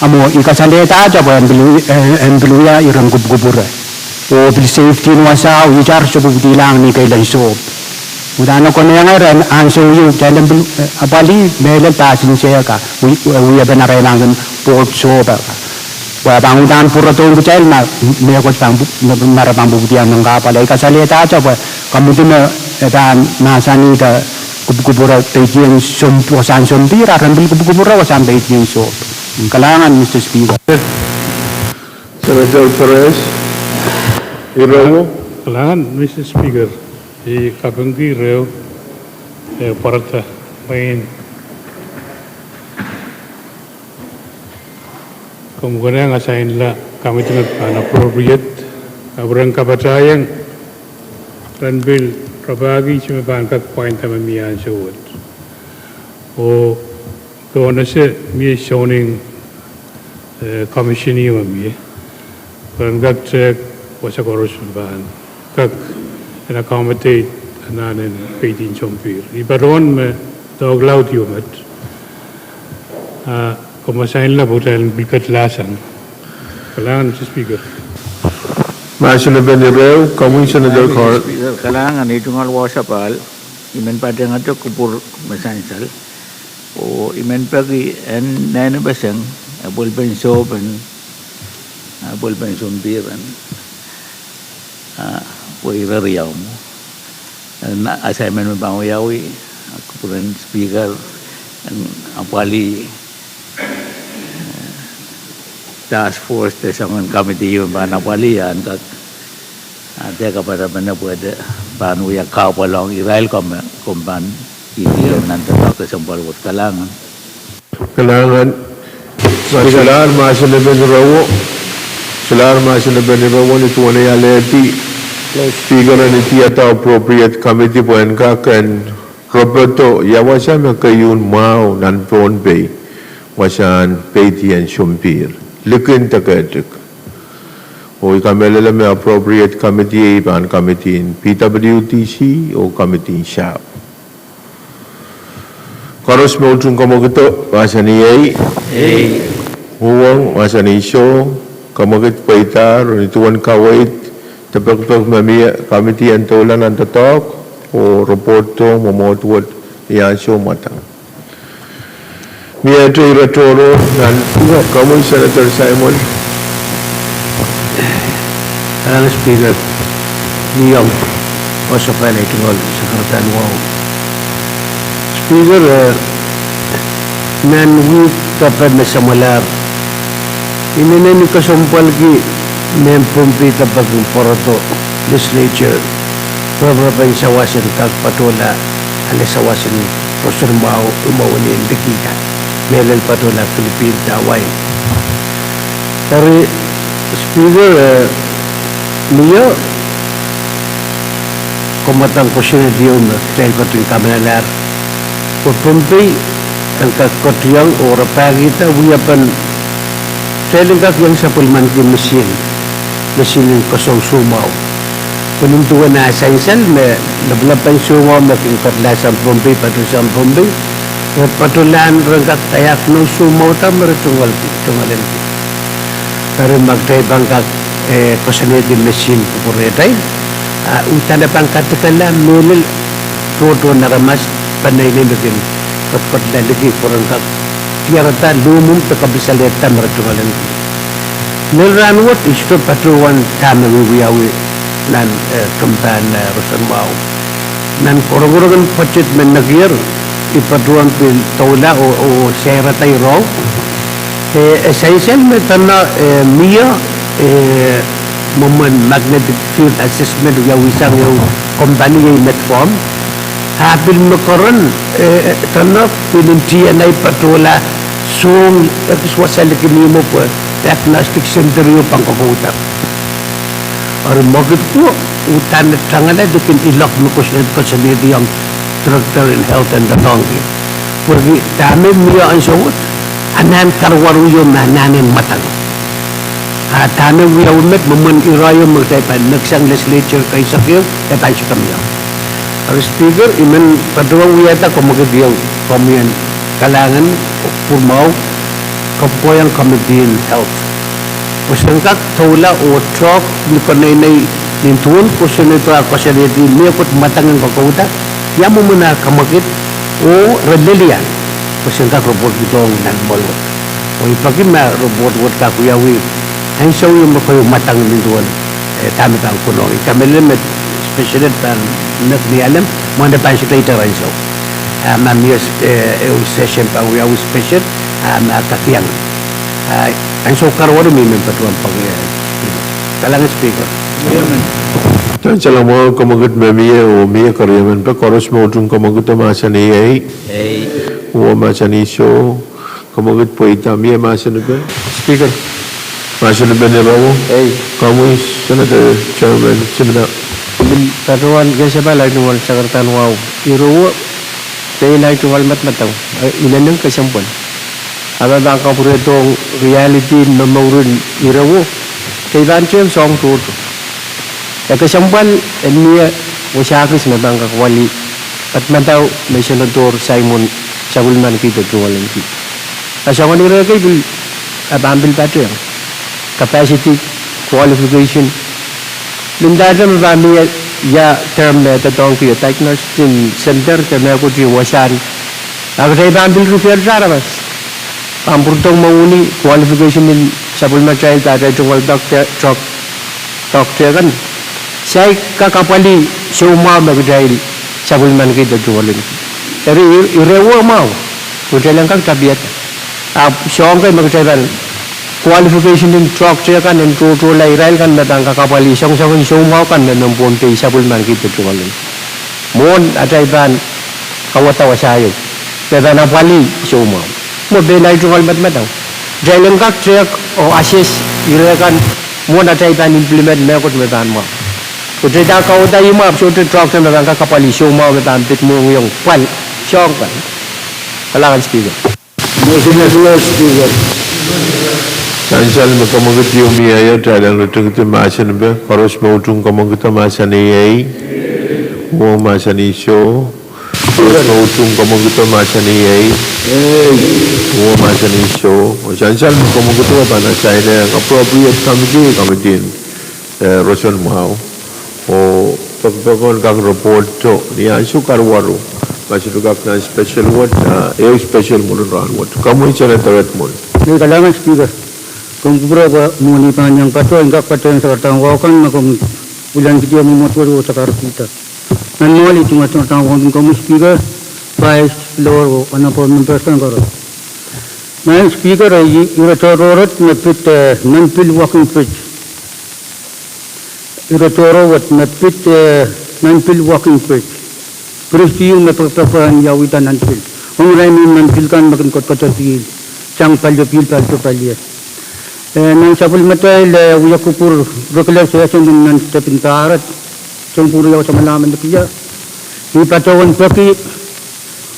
A mwo I kasalehdahte pwe en pil wi-, eh, en pil wia iren kupwukupwure. Oh pil safety en wasao, itar sohpwupwudilahng ni kehl en sohp. Uhdahn e konehng ire en ansou ieu kitail en pil, eh, apwalih mehlel pahsin se ka, wi-, eh, wiepen arail mahn kin pwoud sohp ka. Pwe pahn uhdahn pwurodohng kitail ma mehkot pahn pw-, ma, ma re pahn pwupwudiong nan kahpwal. I kasalehdahte pwe komw uhdi me, eh, pahn mahsanihda kupwukupwure peidien soun-, wasahn sounpihr, a ren pil kupwukupwure wasahn peidien sohp. Kalahngan Mister Speaker. Senator Perez, ire ehu. Kalahngan Mister Speaker, I kapingki ire ehu, eh, pwarada, mwein komw konehng assignla committee me pahn appropriate, ahpw ren kapatahieng, ren pil rapahki ihte me pahn kak pwainda me mie ansou wet. Oh, ke onese mie zoning, eh, commission ieu me mie. Pahn kak tehk wasa koaros me pahn kak en accommodate anahn en peidi en sounpihr. I patohwan me doadoahk laud ieu met. Ah, komw sainla pwe kitail en pil ketlahsang. Kalahngan, Mister Speaker. Mahsen epen ire, komwi Senator Cor- Speaker, kalahngan, ei tungoal wasa pahl, I men patehngete kupwur me sansal. Oh I men peki en nainepeseng, apwalpen sohpen, apwalpen sounpihr en, ah, pwe ire riau mwo. En assignment me pahn wiawi, ah, kupwuren Speaker, en apwalih, eh, task force de soangen committee me pahn apwalih, ah, en kak, ah, de kapatapan pwe de pahn wia kahpwal ong irail ko me komw pahn ih nan doadoahk kesempwal wet. Kalahngan. Kalahngan. Speaker. Solahr mahsen epen ire wo. Solahr mahsen epen ire wo ni duwen ei alehdi Speaker en idiahda appropriate committee pwe en kak en repedo ia wasa me keieun mwahu nan Pohnpei wasahn peidi en sounpihr likin deke etik. Oh I kamehlele me appropriate committee ei pahn committee en P W D C oh committee en sahpw. Koaros me utung kamwakido mahsanih ei. Ei. Uhwong mahsanih soh. Kamwakid pweidahr ni duwen kaweid de pekipek me mie committee en doula nan doadoahk oh report dohng mwomwohd wet ni ansou mwadang. Mie ire tohrohr nan, komwi Senator Simon. Kalahngan Speaker, mie ong, oh sapwellime tungoal sakaradahn wahu. Speaker, eh, nan wihk depe me samwalahr, I inenen kesempwalki mehn Pohnpei de peki pwarodo legislature, representation en kak patohla ale sawas en roson mwahu, imwahwin en likih kan, mehlel patohla Philippine de Hawaii. Eri Speaker, eh, mie, komw kak kosonned ieu me kitail ketin kamehlelehr, pwe Pohnpei en kak ketiong oh rapahkihda wiepen kitail en kak iang sapwellimaniki misihn, misihn en koasoi soumwahu. Pwe nin duwen ah sansal me lapalap en soumwahu me kin ketlahsang Pohnpei, patohsang Pohnpei, re patohlahn ren kak diagnose soumwahuda me re tungoal, tungoal en. Eri ma kitail pahn kak, eh, kosonnedi misihn kupwurehdi, ah, udahn e pahn katikala mehlel tohtohn aramas peneinei me kin ketiket liki pwe ren kak diarada luhmwuhm de kapisalehda me re tungoal en. Lel rahnwet I sohte patohwan dahme wiawi nan, eh, kempahn, eh, roson mwahu. Nan korongorong en budget me nekier, I patohwan pil doula oh, oh, sairada iroh. Eh, e sansal me dene, eh, mie, eh, mwomwen magnetic field assessment wiawisang ehu company iei Metform. Ah pil me keren, eh, dene pil nin D N A patohla soahng ekis wasa likin ihmwo pwe diagnostic center ieu pahn kokouda. Eri mwekid ko udahn e tangala likin ilok me kosonned, kosonnediong Director en Health en doadoahngki. Pwehki dahme mie ansou wet, anahn karuwaru ieu me anahn en mwadang. Ah dahme wiawi met, mwomwen ire ieu me kitail pahn neksang legislature keisek ieu, e pahn sohte mie. Eri Speaker, I men patohwan wiahda kamwakid ieu, komwi en kalahngan, kupwur mwahu, koapworopworki committee en health pwe sen kak doula oh tehk ni peneinei nin duwen kosonnedo ah kosonnedi mehkot mwadang en kokouda, ia mwomwen ah kamwakid oh re lel ia, pwe sen kak report dohng nan mwohn wet. Oh I peki ma report wet kak wiawi ansou ieu me keieu mwadang nin duwen, eh, dahme pahn konehng. I kamehlele me special ed pahn nek ni Alem, mwohn e pahn sohte iter ansou. Ah ma mie, eh, ehu session pahn wiawi special, ah ma kak iang. Ah ansou karuwaru me I men patohwan peki, eh, Speaker. Kalahngan Speaker. Ansou mwahu kamwakid me mie oh mie keriemen pek. Koaros me utung kamwakido mahsanih ei. Ei. Oh mahsanih soh. Kamwakid pweida, mie mahsen epen? Speaker. Mahsen epen ire wo? Ei. Komwi Senator Chairman Simina. I men patohwan kesempwal ahi tungoal sakaradahn wahu. Ire wo, dein ahi tungoal madamadau, eh, inenen kesempwal. Ah ma pahn kapwurehdohng reality en momour en ire wo, Kei pahn tehk soang tohto. E kesempwal en mie wasa kis me pahn kak apwalih, pahn madau me Senator Simon sapwellimaniki de tungoalenki. A soangen ire kei pil, a pahn pil patehng capacity, qualification. Lindahte me pahn mie ia term me doadoahngki diagnostic center de mehkot wasahn. A kitail pahn pil refer aramas. Pahn pwurodohng mwohni qualification en sapwellimatail de atail tungoal doadoahk, doadoahk kan. Saik kak apwalih soumwahu me kitail sapwellimaniki de tungoalenki. Eri, ire wet mwahu, kitail en kak tapiada. Ahpw soahng kei me kitail pahn qualification en doadoahk kan en tohtohla irail kan me pahn kak apwalih soangsoangen soumwahu kan me mehn Pohnpei sapwellimaniki de tungoalenki. Mwohn atail pahn kawada wasa ieu, me pahn apwalih soumwahu. Mwo pein ahi tungoal madamadau. Kitail en kak tehk oh assess ire kan mwohn atail pahn implement mehkot me pahn mwahu. Kitail kawada imwa ahpw sohte doadoahk me pahn kak apwalih soumwahu me pahn pid mwohngiong pwal, soang pwal. Kalahngan Speaker. Motion as well, Speaker. Sansal me kamwekid ieu mie, kitail en ritingdi mahsen epe. Koaros me utung kamwekid mahsanih ei. Uwen mahsanih soh. Koaros me utung kamwekid mahsanih ei. Uwen mahsanih soh. Sansal me kamwekid pahn assign-ehng appropriate committee, committee en, eh, roson mwahu. Oh pekipek en kak report to ni ansou karuwaru. Ma sohte kak nan special wet, ah, ehu special mwurin rahn wet. Komwi Senator Redmond. Ei, kalahngan Speaker. Komw kupwure pwe mwohni pahn iang patoh, en kak patohwan sakarada wahu kan me komw pil ahneki mwomwohdiso oh sakarkihda. Nan mwohli tungoal sakarada wahu kan komwi Speaker, Vice, Floor oh honorable members kan koaros. Madam Speaker, ire tohrohr me pid, eh, Nempil Walking Bridge. Ire tohrohr me pid, eh, Nempil Walking Bridge. Bridge ieu me pekipek pahn wiawihda Nempil. Ong irail mehn Nempil kan me kin kodokodohdi sang palio pihl, palio palio. Eh, nan sapwellimatail, eh, wia kupwur regular session nan tepin pahrek, sounpwong riau samwalahro me nekier. I patohwan peki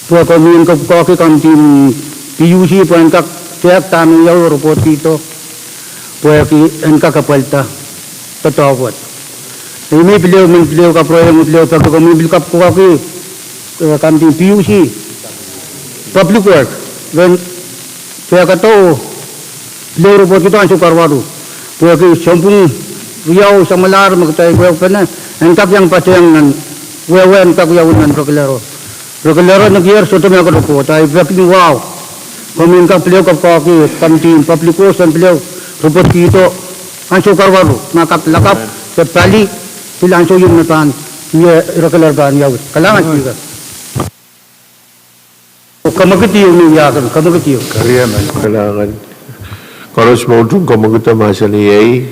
pwe komwi en kokoahki komiti en P U C pwe en kak tehk dahme wiawi oh report kihdo pwehki en kak apwalihda doadoahk wet. Ih me pil ehu, men pil ehu kapwurehiong, pil ehu peki komwi pil kokoahki, eh, komiti en P U C, Public Work, ren tehkada oh pil ehu report kihdo ansou karuwaru. Pwehki sounpwong riau samwalahro me kitail wehwehpene, en kak iang patehng nan, wehwehn kak wiawi nan regular. Regular nekier sohte me kak report, ahi peki ni wahu. Komwi en kak pil ehu kokoahki komiti en Public Works en pil ehu report kihdo ansou karuwaru, ma kak lakapw de pali, pil ansou ieu me pahn, eh, regular pahn wiawi. Kalahngan Speaker. Oh kamwekid ieu me wiahiong, kamwekid ieu. Kalahngan. Koaros me utung kamwekid mahsanih ei.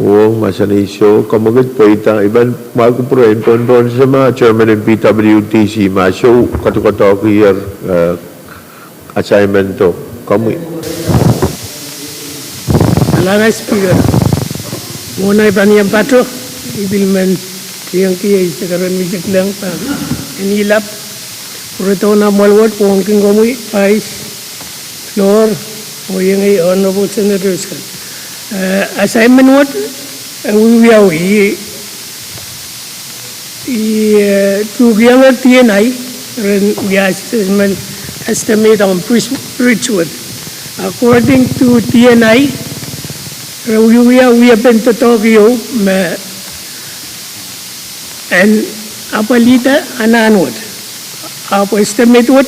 Uwen mahsanih soh, kamwekid pweida. I pahn mwail kupwure en pohnpohn sehse ma chairman en P W D C ma soh kodokodohkier, eh, assignment o, komwi. Kalahngan Speaker. Mwohn ahi pahn iang patoh, I pil men iang kiei sekeren misikleng pahn en ilap. Pwurodohn mwoahl wet pwongkin komwi Vice, Floor, oh iengei honorable senators kan. Eh, assignment wet, eh, wiwiawi, I, eh, tuhkiong D N I, ren wia assessment estimate ong bridge, bridge wet. According to D N I, re wiewia wiepen doadoahk ieu me en apwalihda anahn wet. Ahpw estimate wet,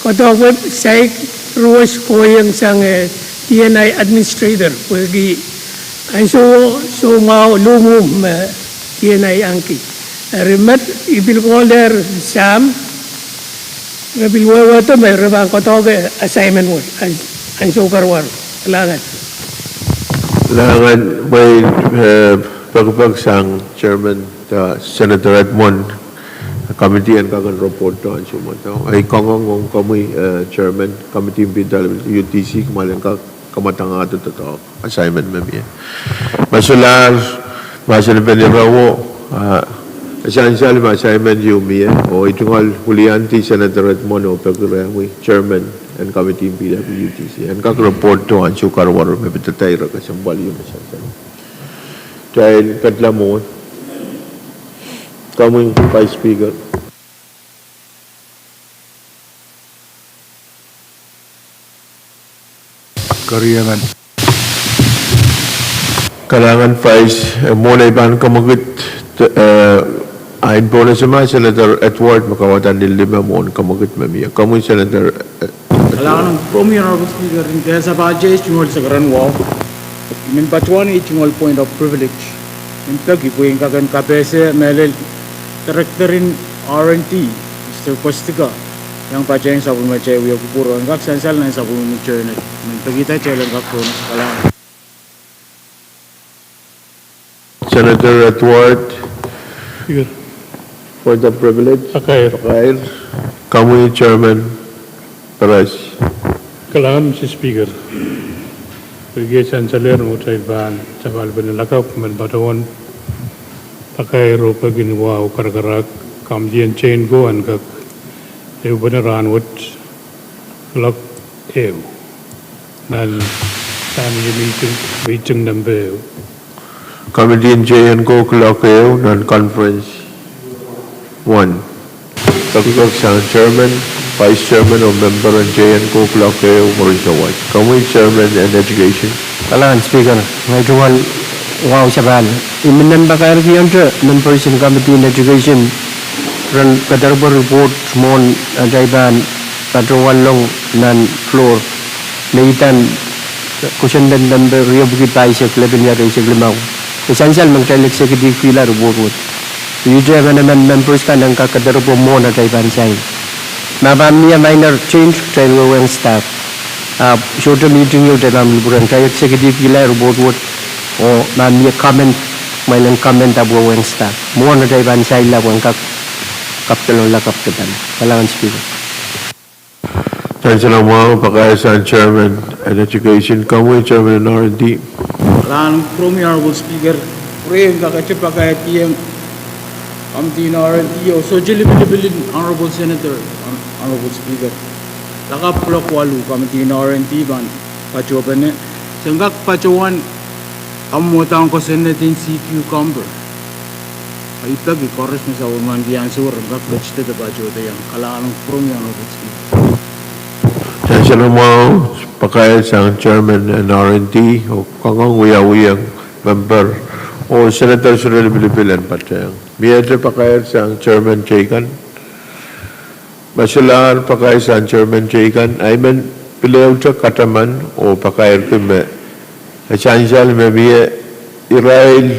koadoahk wet saik ruwet kohieng sang, eh, D N I administrator, pwehki ansouo soumwahu lomwomw me D N I ahneki. Eri met I pil kohlehr Sam, re pil wehwehdo me re pahn koadoahk assignment wet, an, ansou karuwaru. Kalahngan. Kalahngan, mwein, eh, pekipek sang chairman, eh, Senator Redmond, committee en kak en report to ansou mwadang. Ahi kangoange ong komwi, eh, chairman, committee en P W D C, kumwail en kak kamwadangahdo doadoahk assignment me mie. Ma solahr mahsen epen ire wet, ah, sansal me assignment ieu mie, oh I tungoal wiliandi Senator Redmond oh peki rehmwi, chairman, en committee en P W D C. En kak report duwen ansou karuwaru me pidadahr kesempwal ieu me sansal. Kitail ketlahng mwohn. Komwi Vice Speaker. Keriangan. Kalahngan Vice, eh, mwohn ei pahn kemwekid, eh, ain bonus ma Senator Edward me kawada ni lime mwohn kemwekid me mie. Komwi Senator, eh, Edward. Kalahngan, Honorable Speaker, en kehl sapahl tiahk tungoal sakaradahn wahu. I men patohwan tungoal point of privilege. I men peki pwe en kak en kapehse mehlel Director en R and D, Mister Kostika, iang patehng sapwellimatail wia kupwur, en kak sansal nan sapwellime internet. I men peki da telen kak pwon kalahngan. Senator Edward. Here. Point of privilege. Pakair. Pakair. Komwi Chairman Peres. Kalahngan Mister Speaker. Pwehki e sansalehr me kitail pahn sapahl pene lakapw, I men patohwan pakair oh peki ni wahu karakarahk, committee en J N COHO en kak ehupene rahnwet kuloak ehu. Nan, nan ie meeting, meeting nempe ehu. Committee en J N COHO kuloak ehu nan conference one. Pekipek sang Chairman, Vice Chairman oh member en J N COHO kuloak ehu mwurin sawas. Komwi Chairman en Education. Kalahngan Speaker, ngehi tungoal wahu sapahl. I men pakairkihong members en Committee en Education ren kadarope report mwohn atail pahn patohwanlong nan floor. Me idan kosonned nempe riepwiki pahisek lepin riehk eisek limau. E sansal me kitail executive kihla report wet. Ihte emenemen members kan en kak kadarope mwohn atail pahn sain. Ma pahn mie minor change kitail wehwehng staff. Ahpw sohte meeting ieu kitail pahn pil pwurehng, kitail executive kihla report wet. Oh ma mie comment, kumwail en comment ahpw wehwehng staff. Mwohn atail pahn sain la pwehn kak kapdolong lakapw dipan. Kalahngan Speaker. Sansal mwahu, pakair sang Chairman en Education, komwi Chairman en R and D. Kalahngan, Honorable Speaker, pwurehng kakete pakairkihong Committee en R and D oh sohte lipilipil en Honorable Senator, Honorable Speaker. Lakapw kuloak waluh Committee en R and D pahn patohpene. Se kak patohwan kamwohdan kosonned en sea cucumber. I peki koaros me sapwellimaniki ansou wet en kak ketidada patohdo iang. Kalahngan, Honorable Speaker. Sansal mwahu, pakair sang Chairman en R and D oh kangoang wiawiong member oh Senator Sure lipilipil en patehng. Miehte pakair sang Chairman teikan. Me solahr pakair sang Chairman teikan, I men pil ehute kataman oh pakairki me e sansal me mie irail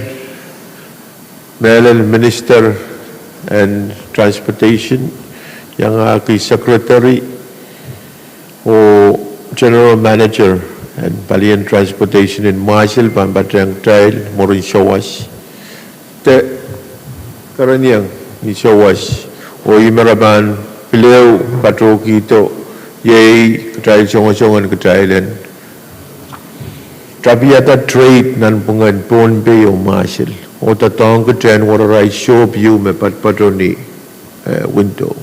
mehlel Minister en Transportation, iangahki Secretary oh General Manager en palien Transportation en Mwahsel pahn patehng kitail mwurin sawas. De kerenieng ni sawas, oh ih me re pahn pil ehu patohkihdo iei kitail songosong en kitail en tapiada trade nanpwungen Pohnpei oh Mwahsel, oh doadoahngki tehn werarail sohp ieu me patopato ni, eh, window.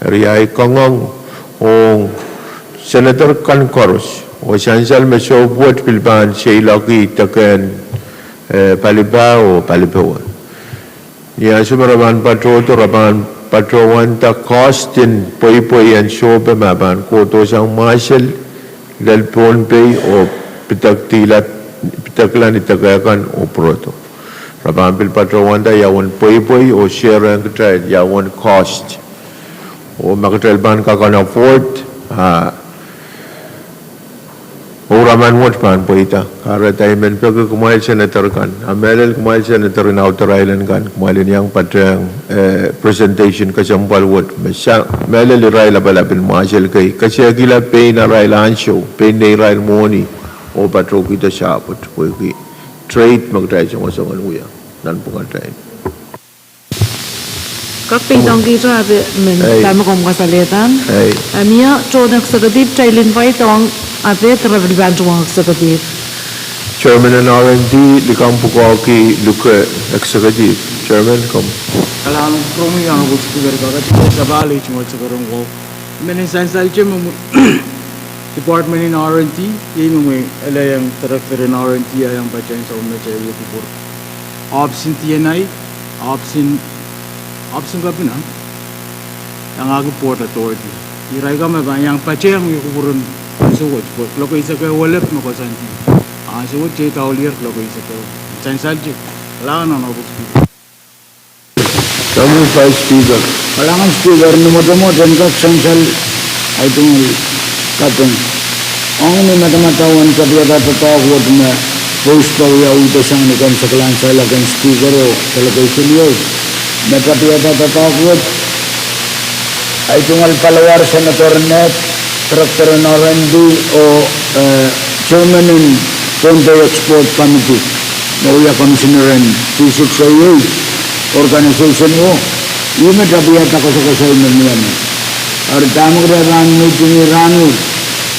Eri ahi kangoang ong Senator kan koaros, oh sansal me sohp wet pil pahn seiloaki idekehn, eh, palipahu oh palipowe. Ni ansou me re pahn patohdo, re pahn patohwanda cost en pweipwei en sohp me pahn kohdo sang Mwahsel, lel Pohnpei oh pidekla ni idekehkan oh pwurodo. Re pahn pil patohwanda ia uwen pweipwei oh shareng kitail ia uwen cost. Oh ma kitail pahn kak afford, ah, oh raman wet pahn pweida. Kahrehda I men peki kumwail Senator kan, a mehlel kumwail Senator en Outer Island kan, kumwail en iang patehng, eh, presentation kesempwal wet me sang mehlel irail lapalap en Mwahsel kei, kesehkihla pein arail ansou, pein neirail mwohni, oh patohkihdo sapwet pwehki trade me kitail songosong en wia nanpwungatail. Kak peidohng kitail ape men, ei, dahme komw kasalehda. Ei. A mie tohn executive, kitail invite ong ape de re pil pahn tuhwong executive. Chairman en R and D, likamw pwukoahki luke executive. Chairman, komw. Kalahngan, Honorable Speaker, kakete sapahl tungoal sakaradahn wahu. I men sansalte me mwo- Department en R and D, iei me mwein ele iang director en R and D ah iang patehng sapwellime wia kupwur. Ohpis en D and I, ohpis en, ohpis en Kepina, iangahki Port Authority. Irail kan me pahn iang patehng wia kupwur en ansou wet, pwe kuloak eisek ehu elep me koasoandi. Ansou wet iei daulier kuloak eisek ehu. Sansal te, kalahngan Honorable Speaker. Kalahngan Speaker, ni mwotomwot en kak sansal, ahi tungoal kaping. Ong ni madamadau en tapiada doadoahk wet me post pa wiawi dohsang ni komw solahr sansal ong Speaker oh delegation ieu. Me tapiada doadoahk wet, ahi tungoal paliwar Senator Ned, director en R and D oh, eh, chairman en Pohnpei Export Committee, me wia commissioner en D six A eight organization o, ih me tapiada koasoakoasoi me mie mwo. Eri dahme kitail pahn meeting rahnwet,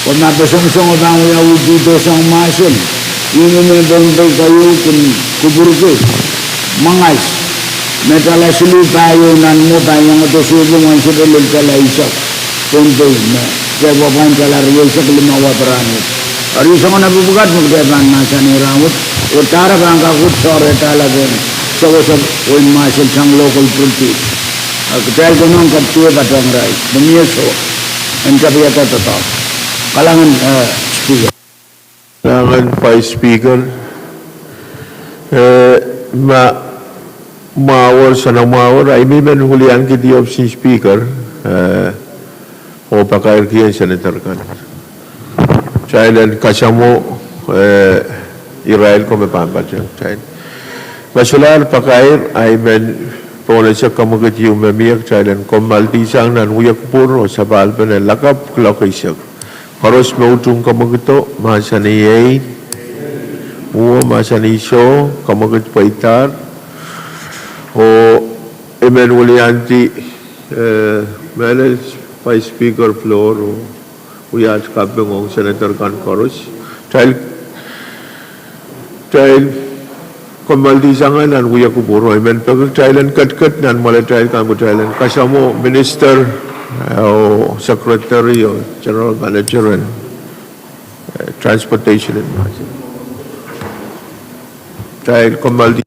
oh ma peseng song pahn wiawihdi dohsang mahsen, ih me mehn Pohnpei keieu kin kupwurki mwangas me tala siluh pahieu nan mwo pahn iangedo sohpwung ansou lel tala eisek. Pohnpei me kitail pahn tala rieisek limau apw rahnwet. Eri soangen pwukat me kitail pahn mahsanih rahnwet, oh dahre pahn kak uhd sohte dahla pohn sewese wehin mahsen sang local produce. A kitail konehng kak duwepatehng irail me mie soh en tapiada doadoahk. Kalahngan, eh, Speaker. Kalahngan Vice Speaker. Eh, ma mwahuer, soanamwahuer, ahi me I men wiliankihdi ohpis en Speaker, eh, oh pakairkihong Senator kan. Kitail en kasamwo, eh, irail ko me pahn patehng kitail. Ma solahr pakair, ahi men pohnese kamwekid ieu me mie, kitail en kommoaldi sang nan wia kupwur oh sapahl pen en lakapw kuloak eisek. Koaros me utung kamwekido, mahsanih ei. Mwo, mahsanih soh, kamwekid pweidahr. Oh I men wiliandi, eh, mehlel Vice Speaker floor oh wia aht kaping ong Senator kan koaros. Kitail, kitail kommoaldi sang nan wia kupwur oh I men peki kitail en ketiket nan mwoalatail kan, kitail en kasamwo Minister, eh, oh Secretary oh General Manager en, eh, Transportation en mahsen. Kitail kommoaldi.